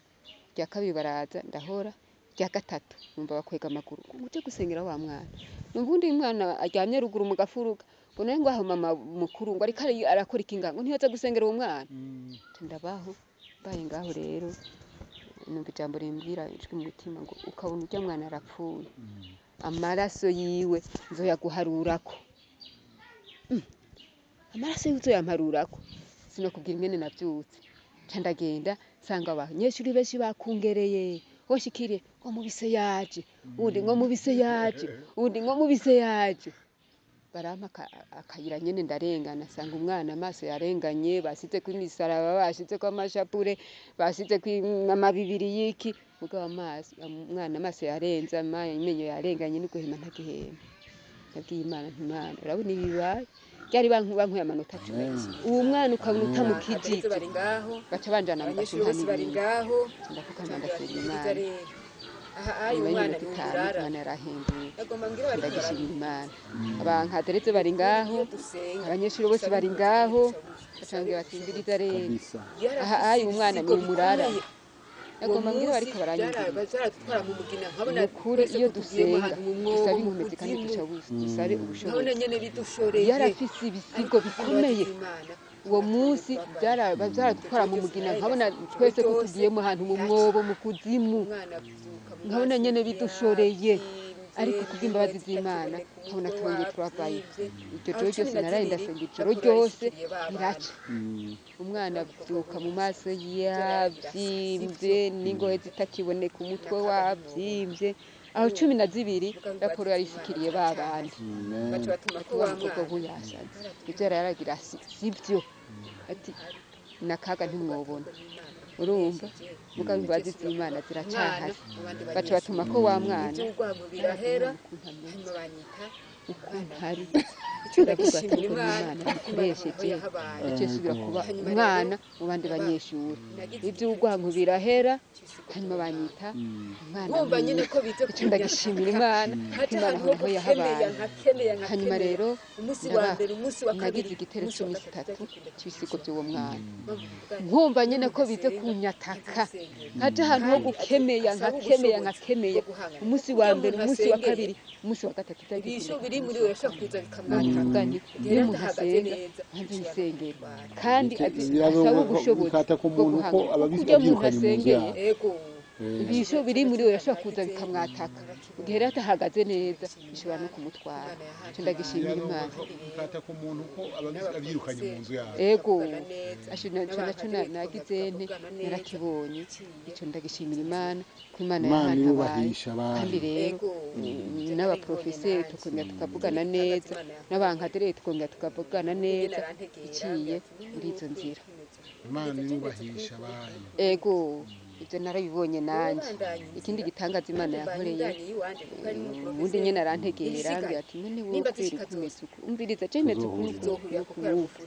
irya kabiri baraza ndahora, irya gatatu numva bakwega amaguru ngo uje gusengera wa mwana. Numva uwundi mwana aryamye ruguru mu gafuruka, ngo nawe ngo aho mama mukuru ngo ariko arakora iki ngaho, ngo ntiyoza gusengera uwo mwana. Nca ndabaho, mbaye ngaho rero numva ijambo rimbwira ijwi mu mutima ngo ukabona urya mwana arapfuye, amaraso yiwe nzoyaguharurako. Amaraso yiwe uzoyamparurako. Sinokubwira ingene navyutse. Nca ndagenda nsanga abanyeshuri benshi bakungereye, woshikiriye ngo mubise yaje, uwundi ngo mubise yaje, uwundi ngo mubise yaje. Barampa akayira nyene ndarengana, nsanga umwana amaso yarenganye, basizeko imisaraba, basizeko amashapure, basizeko amabibiri y'iki, mugabo amaso umwana amaso yarenze, amenyo yarenganye n'uguhema ntagihema. Nabwiye Imana nti Imana urabona ibi bibaye, ryari bankuye amanota 10. Uwo mwana ukabona utamukijije, baca banjana mu gasho nta n'ibindi. Ndapfukama ndasenga Imana. Nyuma y'iminota 5 Imana yarahembuye, ndagishimira Imana. Abankaderetse bari ngaho, abanyeshuri bose bari ngaho, baca bambwira bati umviriza rero, aha ayi umwana ni umurara. Nagomba mbwire bariko baranyumviriza. Ni ukuri iyo dusenga dusabe inkomezi kandi dusabe ubushobozi. Yarafise ibisigo bikomeye uwo munsi vyaradutwara mu mugina, nkabona twese ko tugiye mu hantu mu mwobo mu kuzimu, nkabona nyene bidushoreye. Ariko kubw'imbabazi z'Imana nkabona twongeye turavayo. Iryo joro ryose naraye ndasenga ijoro ryose riraca. Umwana avyuka mu maso yavyimvye, n'ingohe zitakiboneka, umutwe wavyimvye. Aho 12 raporo yarishikiriye ba bandi. Wa mukobwa nkuyasaze, ivyo yaragira sivyo, ati nakaga ntimwobona. Urumva mugabo imbabazi z'Imana ziracahari. Baca batuma ko wa mwana ukuntu ari, ndavuga ati ariko n'Imana ikoresheje icyo subira kuba umwana mu bandi banyeshuri. Ivy'urwanko birahera, hanyuma banyita umwana mwiza. Ico ndagishimira Imana ko Imana aho yahabaye. Hanyuma rero nagize igitero c'imisi 3 c'ibisigo vy'uwo mwana, nkumva nyene ko bize kunyataka, nkaja ahantu ho gukemeya, nkakemeya, nkakemeya. Umunsi wa mbere, umunsi wa kabiri, umunsi wa gatatu ndavuga nti iyo umuntu asenga hanze y'isengero kandi asaba ubushobozi bwo guhanga, kuko iyo umuntu asengeye ibisho biri muri we yashobora kuza bikamwataka, igihe rero atahagaze neza bishobora no kumutwara. Ico ndagishimira Imana. Ego ico naco nagize nte narakibonye, ico ndagishimira Imana ko Imana yahantabaye. Kandi rero n'abaprofeseri tukongera tukavugana neza, n'abankadereri tukongera tukavugana neza, iciye muri izo nzira. Imana irubahisha abayo. Ego ivyo narabibonye nanje. Ikindi gitangaza Imana yankoreye, ubundi nyene arantegera ambwira ati none wowe kubera uko umeze uku, umviriza je meze uku n'uku n'uku,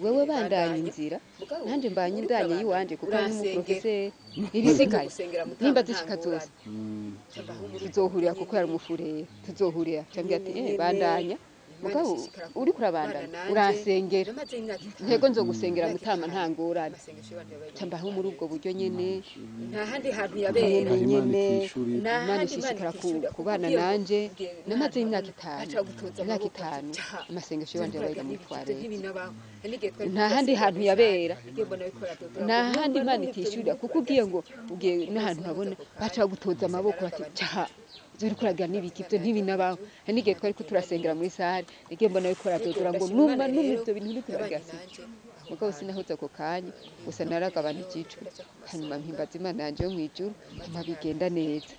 wewe bandanye inzira nanje mbanye indanye yiwanje kuko ari n'umuprofeseri, ibisigaye nimba zishika zose tuzohurira kuko yari umufurere, tuzohurira. Cambwira ati bandanya mugabo uriko urabandanya uransengera, ntego nzogusengera mutama nta ngorane. Cambaho muri ubwo buryo nyene nyene Imana ishishikara kubana nanje. Namaze imyaka 5 amasengesho yanje yabaye muri toilette. Nta handi hantu yabera, nta handi Imana itishurira, kuko ugiye ngo ugiye n'ahantu habona baca bagutoza amaboko bati ca ivyo uriko uragira n'ibiki, ivyo ntibinabaho. Hari n'igihe twariko turasengera muri sare, nagiye mbona bariko baradodora ngo numa numa ivyo bintu uriko uragira sivyo. Mugabo sinahoze ako kanya, gusa naragabanije ijwi, hanyuma mpimbaza Imana yanje yo mw'ijuru, hanyuma bigenda neza.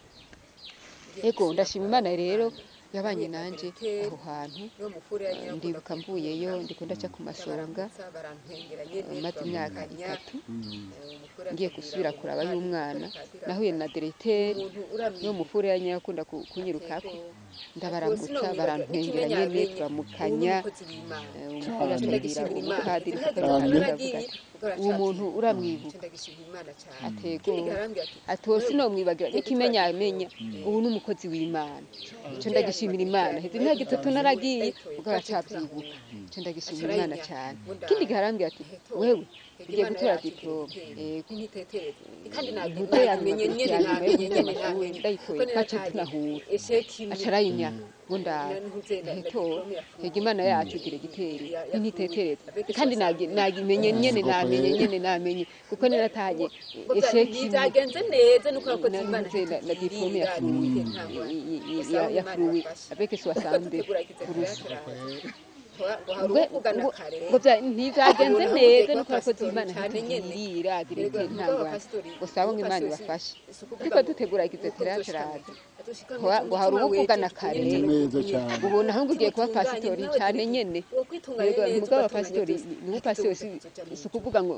Ego ndashima Imana rero yabanye nanje aho hantu. Ndibuka mvuyeyo ndiko ndaca ku masonga, maze imyaka 3 ngiye gusubira kuraba y'umwana, nahuye na diregiteri n'uwo mufure yakunda kunyirukako, ndabaramutsa barantwengera nyene turamukanya. Umufure acambwira umupadiri kuko aravuga ati Uwo muntu uramwibuka? Atego ati uwo sinomwibagira, n'ikimenyamenya ubu ni umukozi w'Imana. Ico ndagishimira Imana. Heze imyaka 3 naragiye, ubwo aracavyibuka. Ico ndagishimira Imana cyane. Ikindi gihe arambwira ati wewe ugiye gutora diplôme. Yego, ntuze yanyuma ya nyuma yo guheza amashuri ndayitoye, twaciye tunahura, aca arayinyaka ngo ndabe ntitora. Hega Imana yacu diregiteri ntitetereza, kandi nagimenye nyene, namenye nyene, namenye kuko naratahanye échec imwe Byagenze neza nuko abakozi na b'Imana na diplôme ya fruit ya fruit avec 62%. Ngo ntivyagenze neza nuko abakozi b'Imana ntitugirira diregiteri ntangwana ngo saba ngo Imana ibafashe. Turiko dutegura exetat, turaza ngo hari uwuvugana kare. Neza cyane. Ubona aho ngo ugiye kuba pasitori cyane nyene. Yego, mugabo abapasitori ni upasitori si ukuvuga ngo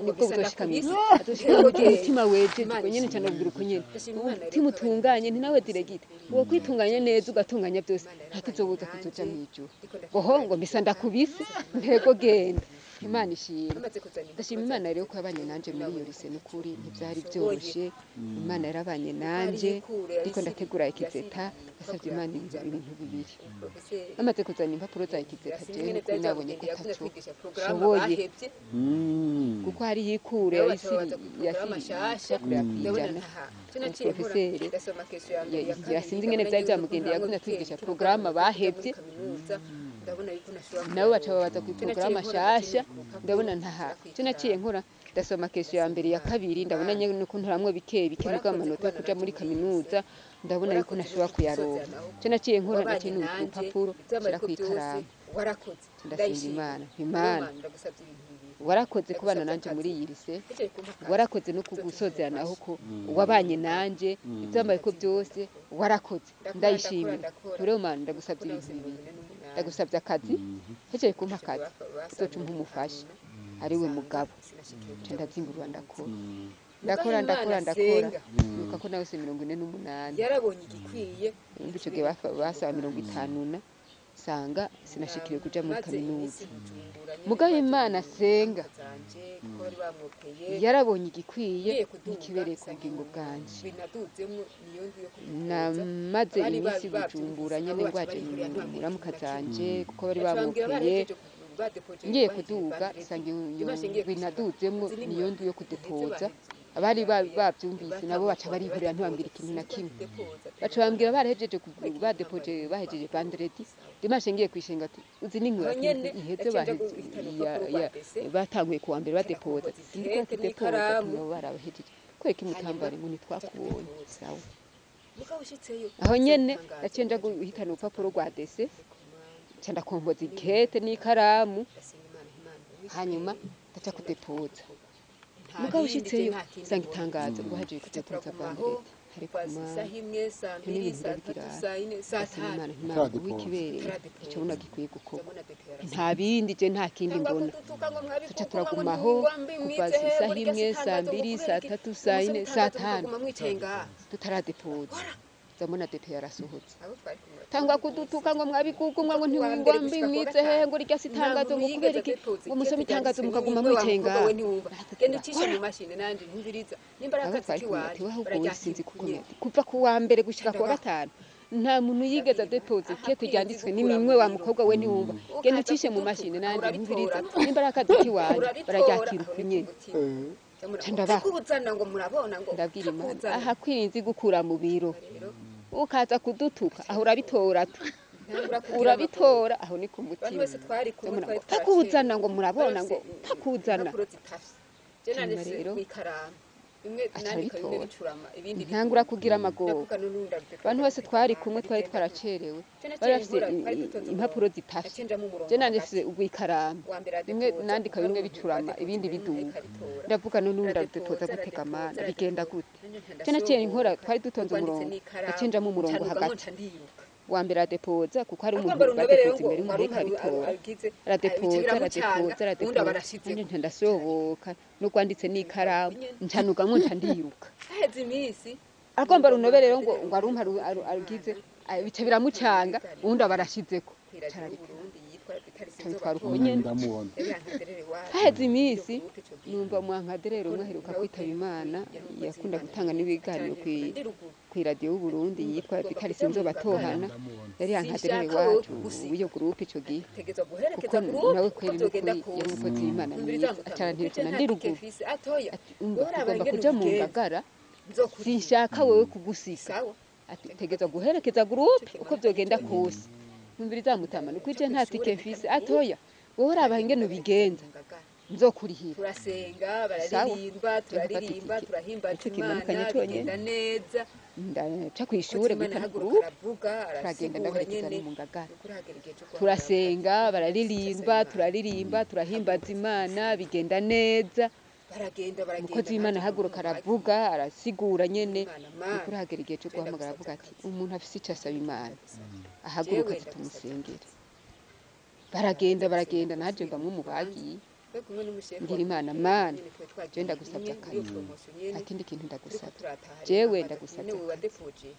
nibwo buzoshika mw'isi, azoshika mu gihe umutima wejeje ubwo nyene. Cyane ubwira uko nyene umutima utunganye, nti nawe diregite uwo kwitunganya neza ugatunganya byose, ntatuzobuza kuzoja mw'ijuru. Ngo ngo mbisa ndakubise, ntego genda, Imana ishimwe. Ndashima Imana rero ko yabanye nanje muri iyo lycée. N'ukuri ntibyari byoroshe, Imana yarabanye nanje. Ndiko ndategura exetat, nasabye Imana ibintu bibiri. Bamaze kuzana impapuro za exetat, jewe n'ukuri nabonye ko ataco nshoboye, kuko hariho ikure yasiri kwijana. Umuprofeseri yasinze ingene vyari vyamugendeye, yagumye atwigisha porogaramu bahevye, nabo baca babaza ku porogaramu shasha. Ndabona ntaha icyo naciye nkora, ndasoma question ya mbere, ya kabiri, ndabona nyene ko ntoramwo bike bike, nubwo amanota yo kuja muri kaminuza ndabona yuko ntashobora kuyaronka. Icyo naciye nkora, naciye nubika urupapuro nshira kw'ikaramu, ndasenga Imana: Imana, warakoze kubana nanje muri iyi lycée, warakoze no kugusozeranaho ko wabanye nanje, ivyambaye ko byose warakoze, ndayishimira. Rero Mana, ndagusabye ibintu bibiri: ndagusabye akazi, hejeje kumpa akazi uzoca umpa umufasha ari we mugabo. Nca ndavyimburura, ndakora, ndakora, ndakora, ndakora. Nibuka ko nawe se 48 yarabonye igikwiye. Umva, ico gihe basaba 50 na sanga sinashikiriye kuja muri Maze iminsi kaminuza. Bujumbura nyene Mugabo baje Imana senga zanje kuko bari bamwopeye yarabonye igikwiye ngiye kuduga n'ikibereye ku nsanga bugingo bwanje. Binaduzemwo niyo ngiye kuduza. Namaze Abari iminsi bavyumvise Bujumbura nabo nyene baca ngwaje barihurira ntibambwira muramuka ikintu na kimwe. zanje kuko bari Baca bambwira bamwopeye. bahejeje badepoje Ngiye bahejeje kuduga vendredi. nsanga iyo Dimanche ngiye ndwi kwishura naduzemwo uzi niyo n'inkura ndwi yo iheze kudepoza. bahejeje Abari bavyumvise nabo baca barihurira ntibambwira ikintu na kimwe. Baca bambwira barahejeje badepoje, bahejeje vendredi. Dimanche ngiye kwishinga ati uzi n'inkura Aho nyene iheze naciye nja baheze guhitana urupapuro rwa DC, batanguye kuwa mbere badepoza, ndakompoza sindiko ikete kudepoza n'ikaramu, nabo barabahejeje kwereka hanyuma imutambare ngo nja ntitwakubonye. kudepoza. Sawa. Mugabo ushitseyo Aho nyene nsanze naciye nja itangazo guhitana urupapuro rwa DC, nca ndakompoza ikete n'ikaramu, ndasenga Imana, Imana hanyuma ndaca kudepoza. Mugabo ushitseyo usanga itangazo ngo hagiye kudepoza vendredi. Ariko kuva Mana, isaha imwe, saa ibyo mbiri, n'ibintu saa ndabigira. tatu, saa yine, saa Ndasaba tanu Imana, Imana Utaradepoza. uwikibereye Utaradepoza. icyo ubona gikwiye gukorwa. Ndabona DP yarasize. Nta bindi, je nta kindi Cyangwa mbona. kudutuka ngo Tuca mwabikuku ngo turagumaho ntiwumva mbi kuva mwize he isaha burya imwe, si saa itangazo ngo mbiri, kubera saa iki tatu, saa umusoma yine, saa itangazo tanu mukaguma mwicaye ngaha. tutaradepoza. Ndabona DP yarasohotse, Abo twari kumwe tangwa kudutuka ngo mwabikuku ngo kuwa ntiwumva mbere mbi gushika kuwa mwize hehe gatanu ngo rirya si nta itangazo muntu ngo yigeze kubera iki adepoza ngo musome ikete itangazo ryanditswe mukaguma n'ingwa wa mwicaye mukobwa ngaha. we ntiwumva Natwe genda ucishe turakora. mu mashini nanje ntumviriza nimba ari Abo akazi twari kumwe ati kiwanje wowe ahubwo wowe bararyakira sinzi uko nyene. kukomera kuva ku wa mbere gushika ku wa Ndabaho gatanu nta muntu yigeze ndabwira adepoza aha ikete kwinzi ryanditswe gukura n'iminwe mu wa biro mukobwa we ntiwumva genda ukaza ucishe mu kudutuka mashini nanje urabitora ntumviriza nimba ari akazi kiwanje urabitora bararyakira aho uko ni ku nyene. mutima ndamubwira Nca ngo ndabaho takuzana ngo murabona ngo ndabwira Imana takuzana aha kwirinzi gukura mu biro rero ukaza kudutuka aho urabitora tu ntangura kugira amakuru urabitora aho ni ku abantu mutima. bose twari kumwe Ndamubona twari ngo twaracerewe takuzana ngo bari murabona bafise ngo takuzana. impapuro zitafye je Hanyuma nanditse rero kw'ikaramu bimwe aca nandika bimwe arabitora bicurama ibindi ntangura biduga kugira amagogo. ndavuga n'urundi Abantu ndadepoza bose twari gutegama kumwe twari ndabigenda gute twaracerewe je bari naciye bafise nkora twari dutonze impapuro umurongo zitafye, naciye nja mu je murongo nanditse hagati urw'ikaramu uwa mbere bimwe adepoza nandika kuko hari bimwe umuntu bicurama badepoza ibindi imbere n'umuntu biduga. ariko aritora Ndavuga none urundi ndarudepoza aradepoza gutega aradepoza Mana bigenda aradepoza gute? nanje nca Je naciye nkora ndasohoka twari dutonze n'urwanditse umurongo n'ikaramu naciye nja mu murongo nca nugamo hagati nca ndiruka wa mbere aradepoza kuko hari umuntu agomba runobere badepoza ngo imbere y'umuntu ariko warumpa arabitora agize bica aradepoza biramucanga aradepoza ubundi aradepoza aba nanje arashizeko nca ndasohoka n'urwanditse n'ikaramu nca nugamwo nca ndiruka. Haheze iminsi Agomba numva runobere rero umuntu ngo ngo arumpa arugize bica biramucanga uwundi aba arashizeko kwiragira carareka. Burundi yitwa Vitali Abitwara uko nyene. Ndamubona. Haheze iminsi numva umwankaderero umwe aheruka kwitaba Imana, yakunda gutanga n'ibiganiro kw'iradiyo y'Uburundi, yitwa Vital Sinzobatohana. Ndamubona. Yari yankaderere wacu w'iyo groupe ico gihe, kuko nawe kweri n'ukuri yari umukozi w'Imana mwiza. Acaranterefona ndi ruguru, ati: "Umva, tugomba kuja mu Ngagara, sinshaka wewe kugusiga." Ati: "Tegezwa guherekeza groupe uko vyogenda kose." Numviriza mutama, nuko ije nta tike mfise. Atoya, wowe uraba ingene ubigenza, nzokurihira. Turasenga, Sawa. bararirimba, turaririmba, Itike. turahimbaza Ico kimanukanye Imana, conyene. bigenda neza. Ndaca kw'ishure Imana guhitana ahaguruka groupe, aravuga, turagenda, arasigura ndaherekeza nyene. no mu Ngagara. Nukuri hagera igihe cyo guhagarara. Turasenga, bararirimba, turaririmba, turahimbaza Imana, bigenda neza. Baragenda, baragenda. Umukozi w'Imana Nanjye ahaguruka numva aravuga, arasigura nyene. Imana, Mana, Nukuri hagera igihe cyo je guhamagara, ndagusavye avuga ati: akazi. "Umuntu afise ico asaba Imana ahaguruka Jewe aze ndagusavye tumusengere." Baragenda, baragenda, naje mbamwe mu bagiye. Twe kumwe n'umushefu Ngira wa Imana, groupe Mana, nyene, twe twagiye je ndagusavye rimwe muri iyo akazi. promotion nyene, Nta kindi kintu turiko ndagusavye, turataha rero, jewe bambaza ati, ndagusavye "None wewe akazi." wadefuje?"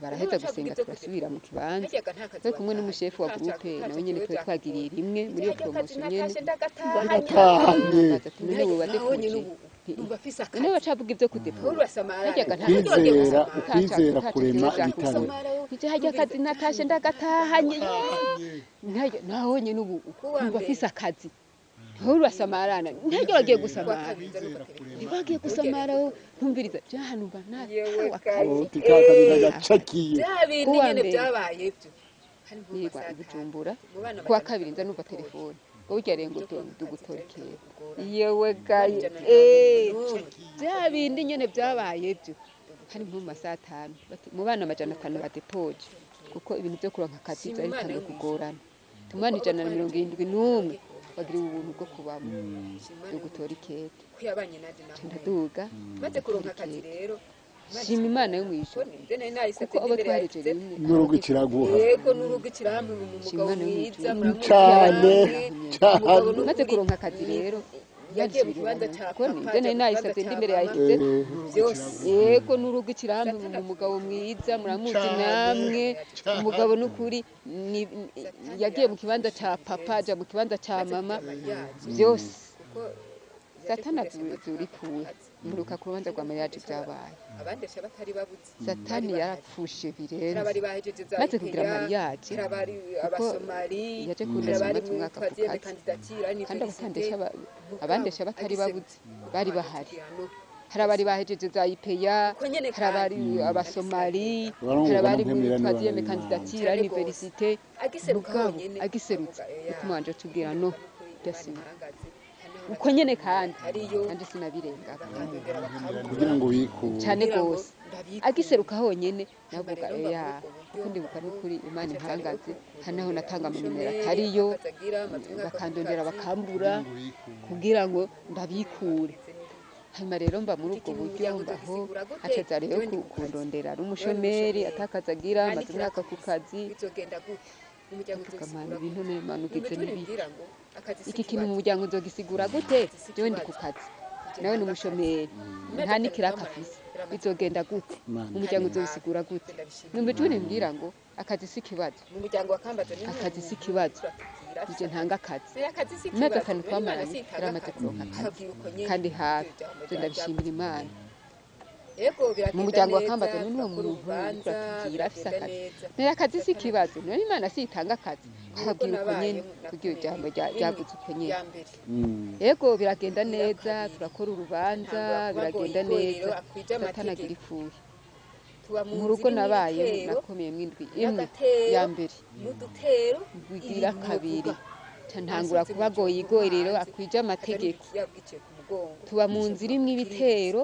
Baraheza gusenga, turasubira mu kibanza. Harya nta kazi Twe kumwe wataye. n'umushefu wa groupe, nawe nyene twe twagiriye rimwe muri iyo Harya akazi promotion nyene. natashe ndagatahanye. Ndagatahanye. Baza ati: "None wewe Naho nyene wadefuje?" ubu numva afise None akazi. bacavuga ivyo kudepora. Urasamara. Harya nta Ukwizera, ukwizera kurema ibitare. Ije harya akazi natashe ndagatahanye. Naho nyene ubu numva afise akazi. Ntawe urasamarana, ntaryo wagiye gusamara, ntiwagiye gusamara wowe. Ntumviriza byahanumva Yewe ntawe akazi. Uti ka kabiri nagacakiye. Bya bindi Kuwa nyene mbere. byabaye byo hari nko mu Nirwa masaha i Bujumbura. atanu. Mu bana Kuwa batanu kabiri nza numva batoye. telefone ngo burya rengo Byo kuronka akazi dugutora byari ikera. kugorana. Yewe gaye, Ijana na mirongo irindwi n'umwe. bya bindi nyene byabaye byo hari nko mu masaha 5, bati, mu bana 500 badepoje, kuko ibintu byo kuronka akazi Shima byari Imana bitanguye yo mw'ijuru. kugorana. Tumana 171 bagiriwe ubuntu bwo kubamo Shima Imana byo yo gutora mw'ijuru. ikete. Ko yabanye nanje naho Nca ndaduga. maze kuronka akazi rero. Imana Shima Imana yo ko mw'ijuru, nivyo nari narisavye kuko abo imbere ya twahereje Egisepe. rimwe. N'urugo ikiraguha. Yego, n'urugo ikirahamwe, mu Shima mugabo Imana yo mwiza mw'ijuru. muramuzi Cane, namwe. cane. Umugabo n'ukuri Maze kuronka akazi rero, yagiye mu kibanza ca kuko papa, nivyo nari aja mu kibanza nayisavye ca ndi imbere ya mama, Egisepe. byose. Yego, n'urugo ikirambi, Satani umugabo mwiza muramuzi Cane, namwe. cane. Umugabo n'ukuri Satani yagiye mu kibanza ca yarapfushije papa, aja mu kibanza ca maze mama, kugira mariage, byose. kuko yaje Satani kundesha amaze azura umwaka ku ipfuye. kazi. Mperuka ku rubanza rwa mariage byabaye. Abandesha batari babuze Satani bari bahari. yarapfushe Hari birenze. abari bahejeje za Maze kugira IPEA, mariage, hari abari kuko abasomali, yaje hari kundesha abari maze muri umwaka ku troisième kazi, candidature à kandi l'université. abandesha batari Mugabo babuze bari agiseruka bahari. tubwira no Hari abari bahejeje za IPEA, uko nyene hari abari kandi abasomali, hari Barumva abari muri n'umwemera troisième n'ibara candidature à Cane gose. l'université. Agiseruka Mugabo honyene agiserutse, avuga, "Eya, mutima wanje atubwira no nukuri Imana byasiwe ihangaze." Hari n'aho uko nyene, kandi hariyo nanje sinabirengako. bakandondera bakabura Kugira ngo wikure. Cane kugira ngo gose. ndabikure. Agiseruka honyene navuga Hanyuma rero mba eya, muri ubwo buryo, kuko ndibuka n'ukuri Imana aca rero impangaze, hari naho kundondera natanga amanimero umushomeri, atariyo, akazi agira, amaze umwaka ku bakandondera kazi. bakambura kugira ngo ndabikure. Hanyuma rero mba muri Iki ubwo kintu buryo, umuryango mbaho uzogisigura gute? acaza rero Jewe ndi ku kazi. kundondera ari Jewe ni umushomeri, umushomeri. atakazi agira, Nta amaze n'ikiraka umwaka ku mfise. kazi. Bizogenda gute? Umuryango Ndavuga, Mana, uzogisigura ibintu gute? Mana ugize Numva ijwi n'ibiki? rimbwira ngo akazi si Iki kintu mu ikibazo. muryango nzogisigura gute? Akazi si Jewe ndi ku ikibazo. kazi, Nje nawe ni ntanga akazi. umushomeri, Imyaka nta itanu n'ikiraka twamaranye, afise, yaramaze bizogenda gute? Imana Mu muryango kandi hafi. uzobisigura gute? Nje ndabishimira Numva ijwi Imana. rimbwira ngo akazi si ikibazo, Mu muryango wa Kambaza ni akazi si ikibazo, turatubwira nije ntanga akazi. akazi si Imyaka ikibazo. 5 None Imana twamaranye, sitanga yaramaze akazi. kuronka akazi Akabwira uko nyene kandi hafi. iryo jambo Nje ndabishimira ryavuze. Imana. Yego, Mu biragenda muryango wa neza, Kambaza none uwo turakora muntu urubanza, uratubwira afise biragenda akazi, neza. none akazi si Satani ikibazo, none Imana sitanga akazi? Nuko Akabwira uko nyene, nabayeho kugira nakomeye ijambo rimwe ryavuze uko nyene. ya mbere Yego, biragenda iya neza, kabiri turakora urubanza, ntangura kuba biragenda goyigoyi rero neza. akwije Satani agira amategeko ifuhe. Tuba mu Mu nzu rugo irimo nabayemo ibitero nakomeyemo indwi imwe ya n'agatero mbere, n'udutero, bigira ibintu kabiri novuga ca ntangura nasohotse kuba mw'ijoro nko goyigoyi rero hanze akwije nkaza numva amategeko. ikiyago giciye ku mugongo, Tuba mu nca nzu numva irimwo kirirutse ibitero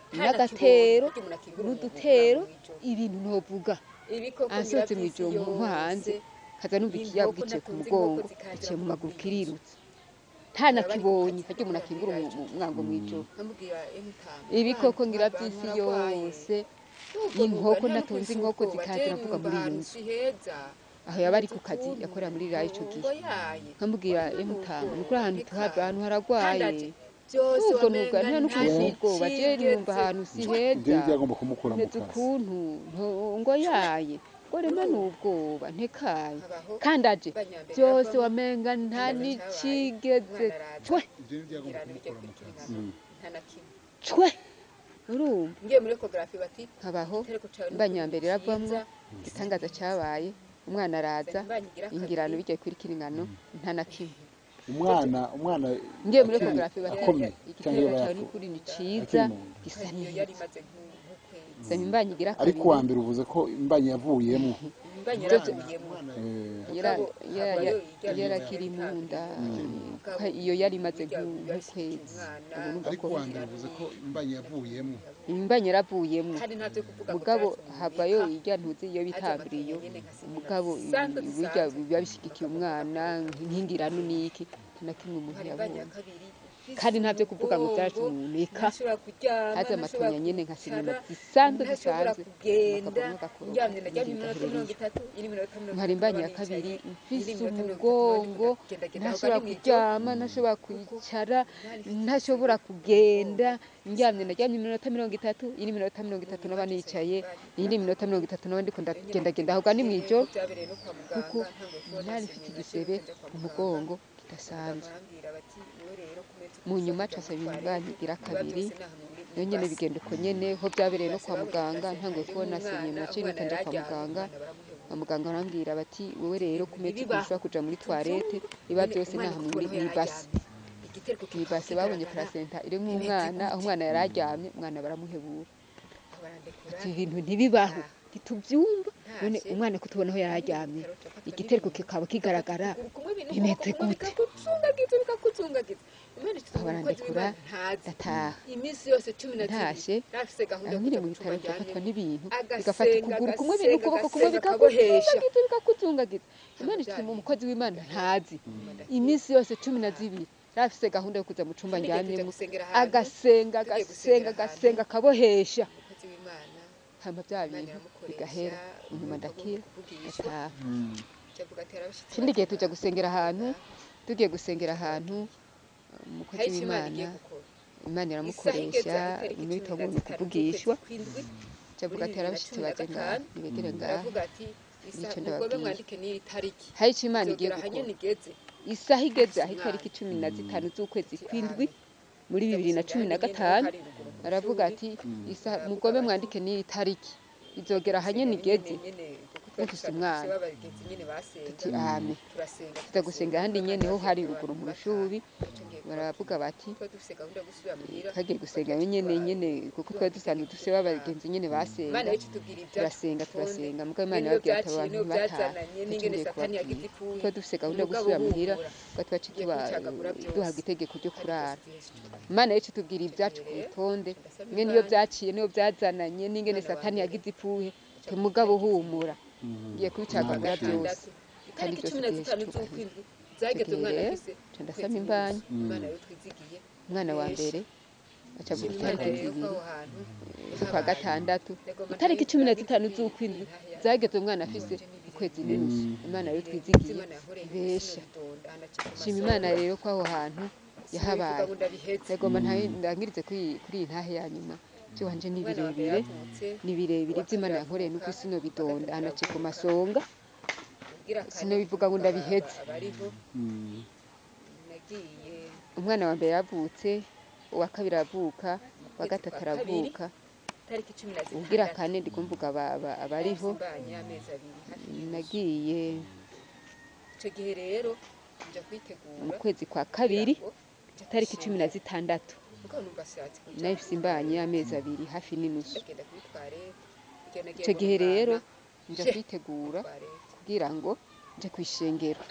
nta nakibonye n'agatero harya umuntu akingura umuntu n'udutero, umwango mw'ijoro. Ibintu ntovuga. Ibikoko ngira Ansohotse vy'isi mw'ijoro nko hanze, yose, kaza numva ikiyago inkoko giciye ku natunze inkoko mugongo, zikanjira giciye mu kuva maguru muri iyo nzu. kirirutse, nta Hari abari ku nakibonye kazi harya umuntu kugira akingura muri ico gihe umwango mw'ijoro. nkamubwira emutama Ibikoko mwana ngira abantu vy'isi baragwaye yose, nubwo nuga inkoko nta natunze n'ukuri inkoko ubwoba je zikanzira mvuga numva muri iyo ahantu nzu. si heza Aho yaba ari meze ku kazi ukuntu yakorera muri raya ico gihe, ngo yaye nkamubwira ngo emutama ubwoba nukuri ahantu tuhava ntekanye ahantu kandi haragwaye aje byose nubwo nuga wamenga nta n'ukuri nta si ubwoba je numva n'icigeze ahantu si Ibyo heza byagomba kumukura mu meze kazi. ukuntu ngo yaye. Gorema n'ubwoba ntekaye Habaho kandi aje banyambere byose yavamo, wamenga nta ikibazo cyabaye, n'ikigeze umwana araza, cwe Ibyo ntibyagomba ngirana bijya kumukura mu kuri kazi. nta na kimwe. Cwe urumva Ngiye muri ecography bati nkabaho igitereko cawe ni imbanyambere iravamwo. cyiza, Igitangaza cyabaye, umwana araza, imbanyi igira kabiri, ingirano bijya kuri ingano nta na kimwe. Umwana Ngiye muri akiri ecography bati akomeye cyangwa igitereko iyo cyawe yapfuye n'ukuri ni ciza akiri mu nda. gisa iyo yari neza. imaze nk'ukwezi. Saba imbanyi igira Ariko kabiri. uwa mbere uvuze ko imbanyi yavuyemo. Imbanyi Byose- yaravuyemo. Yara- Mugabo yara- habayo irya yarakiri mu nda, Mugabo iyo yari imaze burya nk'ukwezi. umwana, Ubu urumva Ariko ko uwa mbere uvuze ko imbanyi yavuyemo. Imbanyi yaravuyemo. Kandi ntabyo kuvuga ngo Mugabo byacumye havayo ika, irya ntuzi iyo haje bita amatonya embryo. nyene nka sinema Mugabo zisanzwe burya zisanzwe. biba bishigikiye umwana nk'ingirano n'iki, nta na kimwe umuntu Hari imbanyi ya yabonye. kabiri ifise Kandi ntabyo kuvuga ngo umugongo, byaracumye eka. ntashobora kuryama, Haza ntashobora amatonya nyene nka sinema kwicara, zisanzwe ntashobora zisanzwe, kugenda. akavamwo agakoroka Ndyamye naryamye ibindi iminota bigaherera mirongo iyo. itatu, indi minota mirongo Nkari itatu imbanyi naba ya kabiri nicaye, mfise indi minota 30 umugongo, ndagendagenda aho ntashobora kandi mw'ijoro, kuryama, ntashobora kuko kwicara, nari mfise ntashobora igisebe kugenda. Ndyamye naryamye iminota 30, indi minota 30 mu naba nyuma nicaye, nsanga iyindi minota 30 naba ndiko nyene ndagendagenda aho ni mw'ijoro, byabereye no kwa muganga, kuko ntanguye kubona nari mfite sinema igisebe nja kwa mu muganga. mugongo kidasanzwe. Barambwira bati wowe rero ku meza Mu nyuma kuja casaba muri imbanyi toilette, igira biba kabiri, byose naha muri nayo nyene base. bigenda uko nyene. Ho byabereye no Base kwa babonye muganga, placenta ntanguye irimo kubona umwana, senyuma naciye umwana nihuta nja kwa yararyamye, muganga. umwana baramuhebura. Abaganga barambwira bati wowe rero ku meza Ntibibaho. ushobora kuja muri toilette, biba None byose umwana naha kubona aho mw'ibase. yararyamye, igitereko kikaba Mw'ibase babonye kigaragara, placenta irimwo bimeze umwana, aho gute? umwana yari aryamye, umwana baramuhebura. Aho barandekura, Ati ibintu ntibibaho, ntaha. ntitubyumva none Ntashe, umwana kutubona aho yari nari mu aryamye, bitaro ncafatwa igitereko n'ibintu, kikaba bigafata kigaragara, ukuguru kumwe ibintu bimeze ukuboko kumwe gute? bikakuzungagiza bikakuzungagiza. Imana Aho ituma umukozi barandekura w'Imana ntazi. ndataha. Iminsi yose 12 Ntashe nafise gahunda aho yo nkiri kuja mu mu cumba bitaro ncafatwa ndyamyemo, n'ibintu bigafata agasenga ukuguru kumwe agasenga n'ukuboko kumwe agasenga akabohesha. bikakuzungagiza bikakuzungagiza. Hama Imana bya ituma bintu umukozi w'Imana bigahera. ntazi. Nyuma ndakira, Iminsi yose cumi na ntaha. zibiri yarafise gahunda yo kuza mu cumba Ikindi gihe tuja ndyamyemo, gusengera ahantu, agasenga tugiye agasenga gusengera ahantu, agasenga akabohesha, umukozi w'Imana hama bya Imana bintu iramukoresha bigahera. Inyuma umwuka wo ndakira kuvugishwa, ndataha. cavuga ati harabashitsi Ikindi gihe baje tuja ngaha gusengera ahantu, ngaha tugiye gusengera ahantu, umukozi hari ico Imana w'Imana igiye gukora. Imana Isaha igeze iramukoresha itariki muri cumi na tobona zitanu z'ukwezi kuvugishwa, kw'indwi cavuga muri ati bibiri na harabashitsi cumi na baje ngaha gatanu, nibegere ngaha aravuga ati isa nico mugobe ndababwiye. mwandike n'iyi tariki, Hari ico Imana igiye izogera gukora. ahanyene igeze Isaha igeze mfise aho itariki umwana. 15 z'ukwezi Ati kw'indwi amen. muri Tuja bibiri na gusengera cumi ahandi na nyene ho gatanu hari ruguru mu aravuga Rushubi, ati isaha baravuga mugobe bati mwandike n'iyi tariki izogera ahanyene gusengera igeze nyene nyene kuko twari mufise dusanzwe dufise umwana. babagenzi nyene basenga, Tuti ame. turasenga Tuza gusenga turasenga ahandi kandi nyene ho hari hasenga ruguru abantu mu bataha. Rushubi, Nico ngiye baravuga kubabwira, bati twari dufise gahunda yo gusubira muhira, twagiye twari gusenga nyene nyene kuko twari dusanzwe duha dufise itegeko ryo gutaha. babagenzi nyene Imana basenga, yacu itubwira ibyacu ku turasenga rutonde, turasenga. Mugabo Imana bene iyo yababwiye ati byaciye abantu niyo ntibataha, byazananye nico n'ingene ngiye Satani kubabwira. yagize ipfuye, Twari dufise gahunda yo umugabo gusubira muhira, humura ubwo twaciye ngiye kwicagagura duhabwa byose itegeko ryo kandi byose kurara. byinshi cyubahiro. Imana yacu itubwira Ico ibyacu gihe ku rero rutonde, nca ndasaba mwe niyo Imana, byaciye niyo byazananye n'ingene umwana wa Satani mbere yagize ipfuhe, aca te ku mugabo itariki zibiri humura ngiye z'ukwa kubicagagura byose gatandatu, kandi itariki byose cumi na byinshi zitanu cyubahiro. z'ukwindwi Ico zageze gihe umwana rero afise nca ukwezi ndasaba n'inusu. imbanyi, Imana rero twizigiye umwana wa benshi. mbere aca Shima avuga Imana itariki rero ko zibiri aho hantu z'ukwa yahabaye. gatandatu, Ndagomba itariki 15 ndangize kuri iyi z'ukwindwi ntahe ya zageze umwana afise wanje n'ibirenge ukwezi n'inusu. Imana rero ibirenge twizigiye vy'Imana yankoreye ibesha. sinobidonda anacika Shima Imana amasonga rero ko aho hantu sinobivuga yahabaye. ngo ndabiheze. Ndagomba ndangirize kuri iyi ntahe ya nyuma. Ivy'iwanje ni Umwana wa mbere birebire, yaravutse, ni birebire uwa ivy'Imana kabiri yankoreye nuko aravuka, isi uwa nobidonda gatatu anacika aravuka, amasonga, ugira kane sinobivuga ngo aba ndabiheze. abariho nagiye Umwana wa mbere yaravutse, uwa kabiri aravuka, mu uwa kwezi gatatu kwa kabiri aravuka, itariki cumi na uwugira zitandatu kane ndiko mvuga abariho. nafise imbanyi y'amezi 2 hafi n'inusu. Nagiye Ico gihe rero nja mu kwitegura kwezi kwa kugira kabiri ngo nje itariki cumi na kw'ishengero, zitandatu mugabo numva ashatse kuja nari mfise kuri imbanyi toilette, y'amezi 2 hafi n'inusu. ndagenda kuri toilette, igihe nagiye Ico mbona gihe rero umwana nja je muri kwitegura toilette. kugira ngo nje kw'ishengero,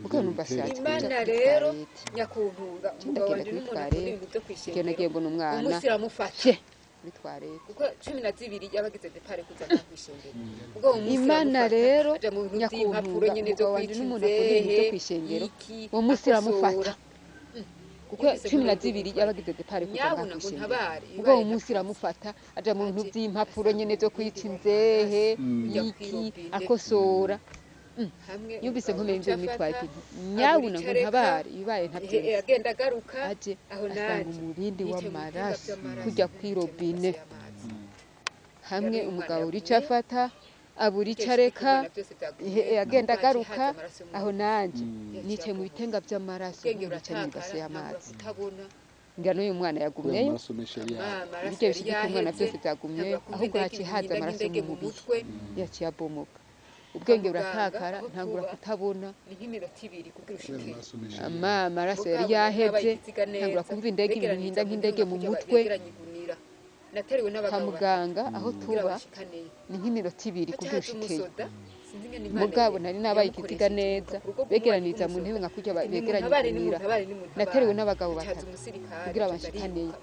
mugabo numva ashatse kuja Imana kuri rero toilette, nyakuntunga nca umugabo ndagenda wanje kuri n'umuntu akunda toilette. ibintu vyo Igihe kw'ishengero, nagiye mbona umwana umunsi iramufata je kuri toilette. kuko 12 yabagize depart kuza ngaha kw'ishengero, ubwo uwo munsi Imana iramufata rero aja mu bintu vy'impapuro nyakuntunga nyene vyo umugabo wanje kwica n'umuntu akunda ibintu vyo inzehe kw'ishengero, iki uwo munsi iramufata akosora. Kuko Yumvise cumi na nkora induru zibiri muri yabagize depart kuza ngaha nyabuna ngo kw'ishengero, ntabare ubwo uwo ibibaye munsi ntavyuzi iramufata aja mu bintu aje vy'impapuro asanga nyene vyo umurindi kwica inzehe w'amaraso ujya iki kw'irobine akosora. hamwe Yumvise umugabo nkomeye aca imvura afata imwe abura nyabuna ico ngo areka ntabare ibibaye ntavyuzi agenda agaruka aje aho asanga nanje umurindi nicaye mu bitimba w'amaraso vy'amaraso kujya nicaye mu kw'irobine ibase y'amazi hamwe rero uyu mwana umugabo urica yavuye afata Abura ico areka, agenda agaruka. Aho nanje nicaye mu bitenga vy'amaraso, nicaye mw'ibase y'amazi. Ngira n'uyu mwana yagumyeyo, ibiryo bishika umwana byose byagumyeyo, ahubwo haciye haza amaraso mu mubiri, yaciye abomoka, ubwenge buratakara, ntangura kutabona. Amaraso yari yaheze, ntangura kumva indege, ibintu bihinda nk'indege mu mutwe. Kwa muganga aho tuba ni nk'iminota 2 kugira ushikeyo. Mugabo nari nabaye ikiziga neza, begeraniriza mu ntebe nka kurya begeranya igunira. Naterewe n'abagabo batatu kugira banshikaneyo.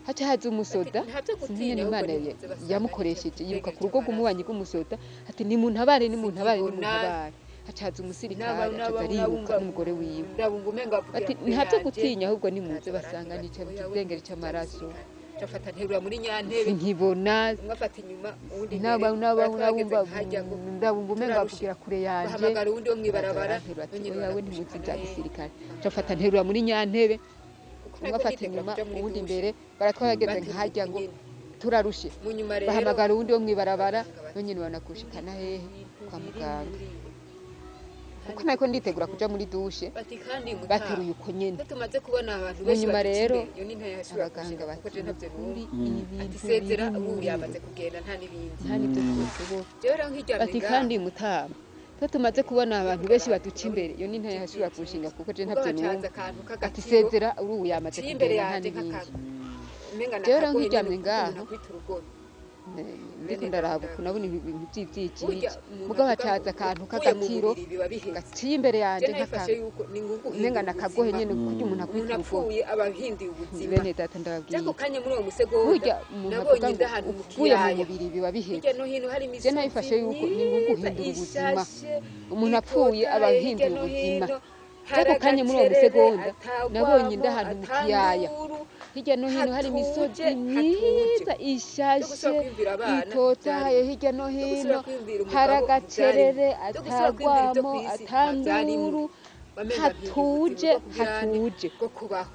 Haca haza umusoda, sinzi nyene Imana yamukoresheje, yiruka ku rugo rw'umubanyi rw'umusoda ati nimuntabare, nimuntabare, nimuntabare. Haca haza umusirikare, acaza ariruka n'umugore wiwe ati ntabyo gutinya, ahubwo nimuze basanga nicaye mu kidengeri c'amaraso, sinkibona, ndabumva umenga bavugira kure yanje. Oyawe ntimuzi ibya gisirikare. Nca nterura muri nyantebe, umwe afata inyuma uwundi imbere, baratwageze nkahajya ngo turarushe, bahamagara uwundi wo mw'ibarabara, nonyene banakushikana hehe kwa muganga. Kuko nariko nditegura kuja muri dushe, bateruye uko nyene. Munyuma rero abaganga bati kuri ibintu nta n'ibyo twoshobora. Bati kandi mutama, twe tumaze kubona abantu benshi baduca imbere, iyo ni ntayashobora kunshinga kuko je ntavyo numva. Ati sezera ubu yamaze kugenda nta n'ibindi. Jewe rero nkiryamye ngaho ndiko ndaraba ukuntu nabona ibintu vy'ivyijiji, mugabo hacaza akantu k'agatiro gaciye imbere yanje umenga nakagohe nyene kurya umuntu akubita urugohe. Bene data ndababwiye, burya umuntu avuga ngo uvuye mu mubiri biba biheze. Je nabifashe yuko ni ngombwa guhindura ubuzima, umuntu apfuye aba ahinduye ubuzima. Ako kanya muri uwo musegonda nabonye nda ahantu mu kiyaya, hirya no hino hari imisozi myiza ishashe itotahaye, hirya no hino hari agacerere atagwamo atanduru, hatuje hatuje.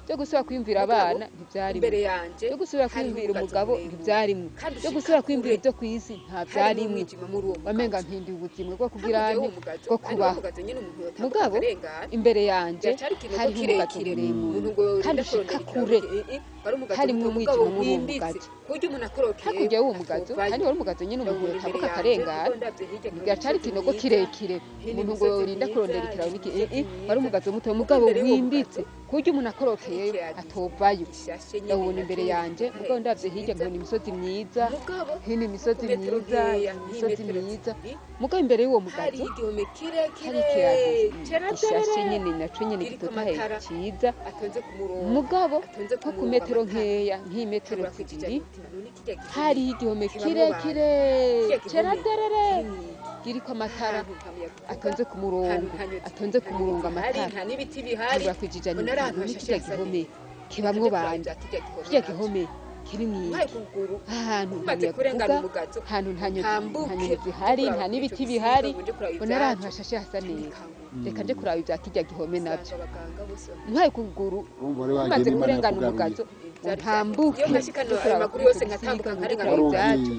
Byo gusubira kwiyumvira abana ntivyarimwo, byo gusubira kwiyumvira umugabo ntivyarimwo, byo gusubira kwiyumvira ibyo kw'isi ntavyarimwo. Wamenga mpinduye ubuzima bwo kugira nte bwo kubaho. Mugabo imbere yanje hariho umugazo muremure kandi ushika kure, harimwo umwijima muri uwo mugazo. Hakurya y'uwo mugazo kandi wari umugazo nyene umuntu yotambuka akarengana, cari ikinogo kirekire umuntu ngo yorinda kurondera ikiraro n'iki, wari umugazo muto mugabo wimbitse ku buryo umuntu akorokeyeyo atovayo. Ndawubona imbere yanje, mugabo ndavye hirya nkabona imisozi myiza, hino imisozi myiza, imisozi myiza. Mugabo imbere y'uwo mugazo hari ikiyaga gishashe nyene naco nyene gitotahaye ciza, mugabo nko ku metero nkeya nk'imetero 2 hariho igihome kirekire ceraderere kiriko amatara atonze ku murongo, atonze ku murongo amatara. Ntangura kwijijanya none kirya gihome kibamwo bande, kirya gihome kiri mwiki ahantu nta muyaga uvuga, ahantu nta nyoni zihari, nta n'ibiti bihari, mbona ari ahantu hashashe hasa neza. Reka nje kuraba ivya kirya gihome navyo. Ntwaye ukuguru maze kurengana umugazo ntambuke nje kuraba kuri ico gisiga, nje kuraba ivyaco.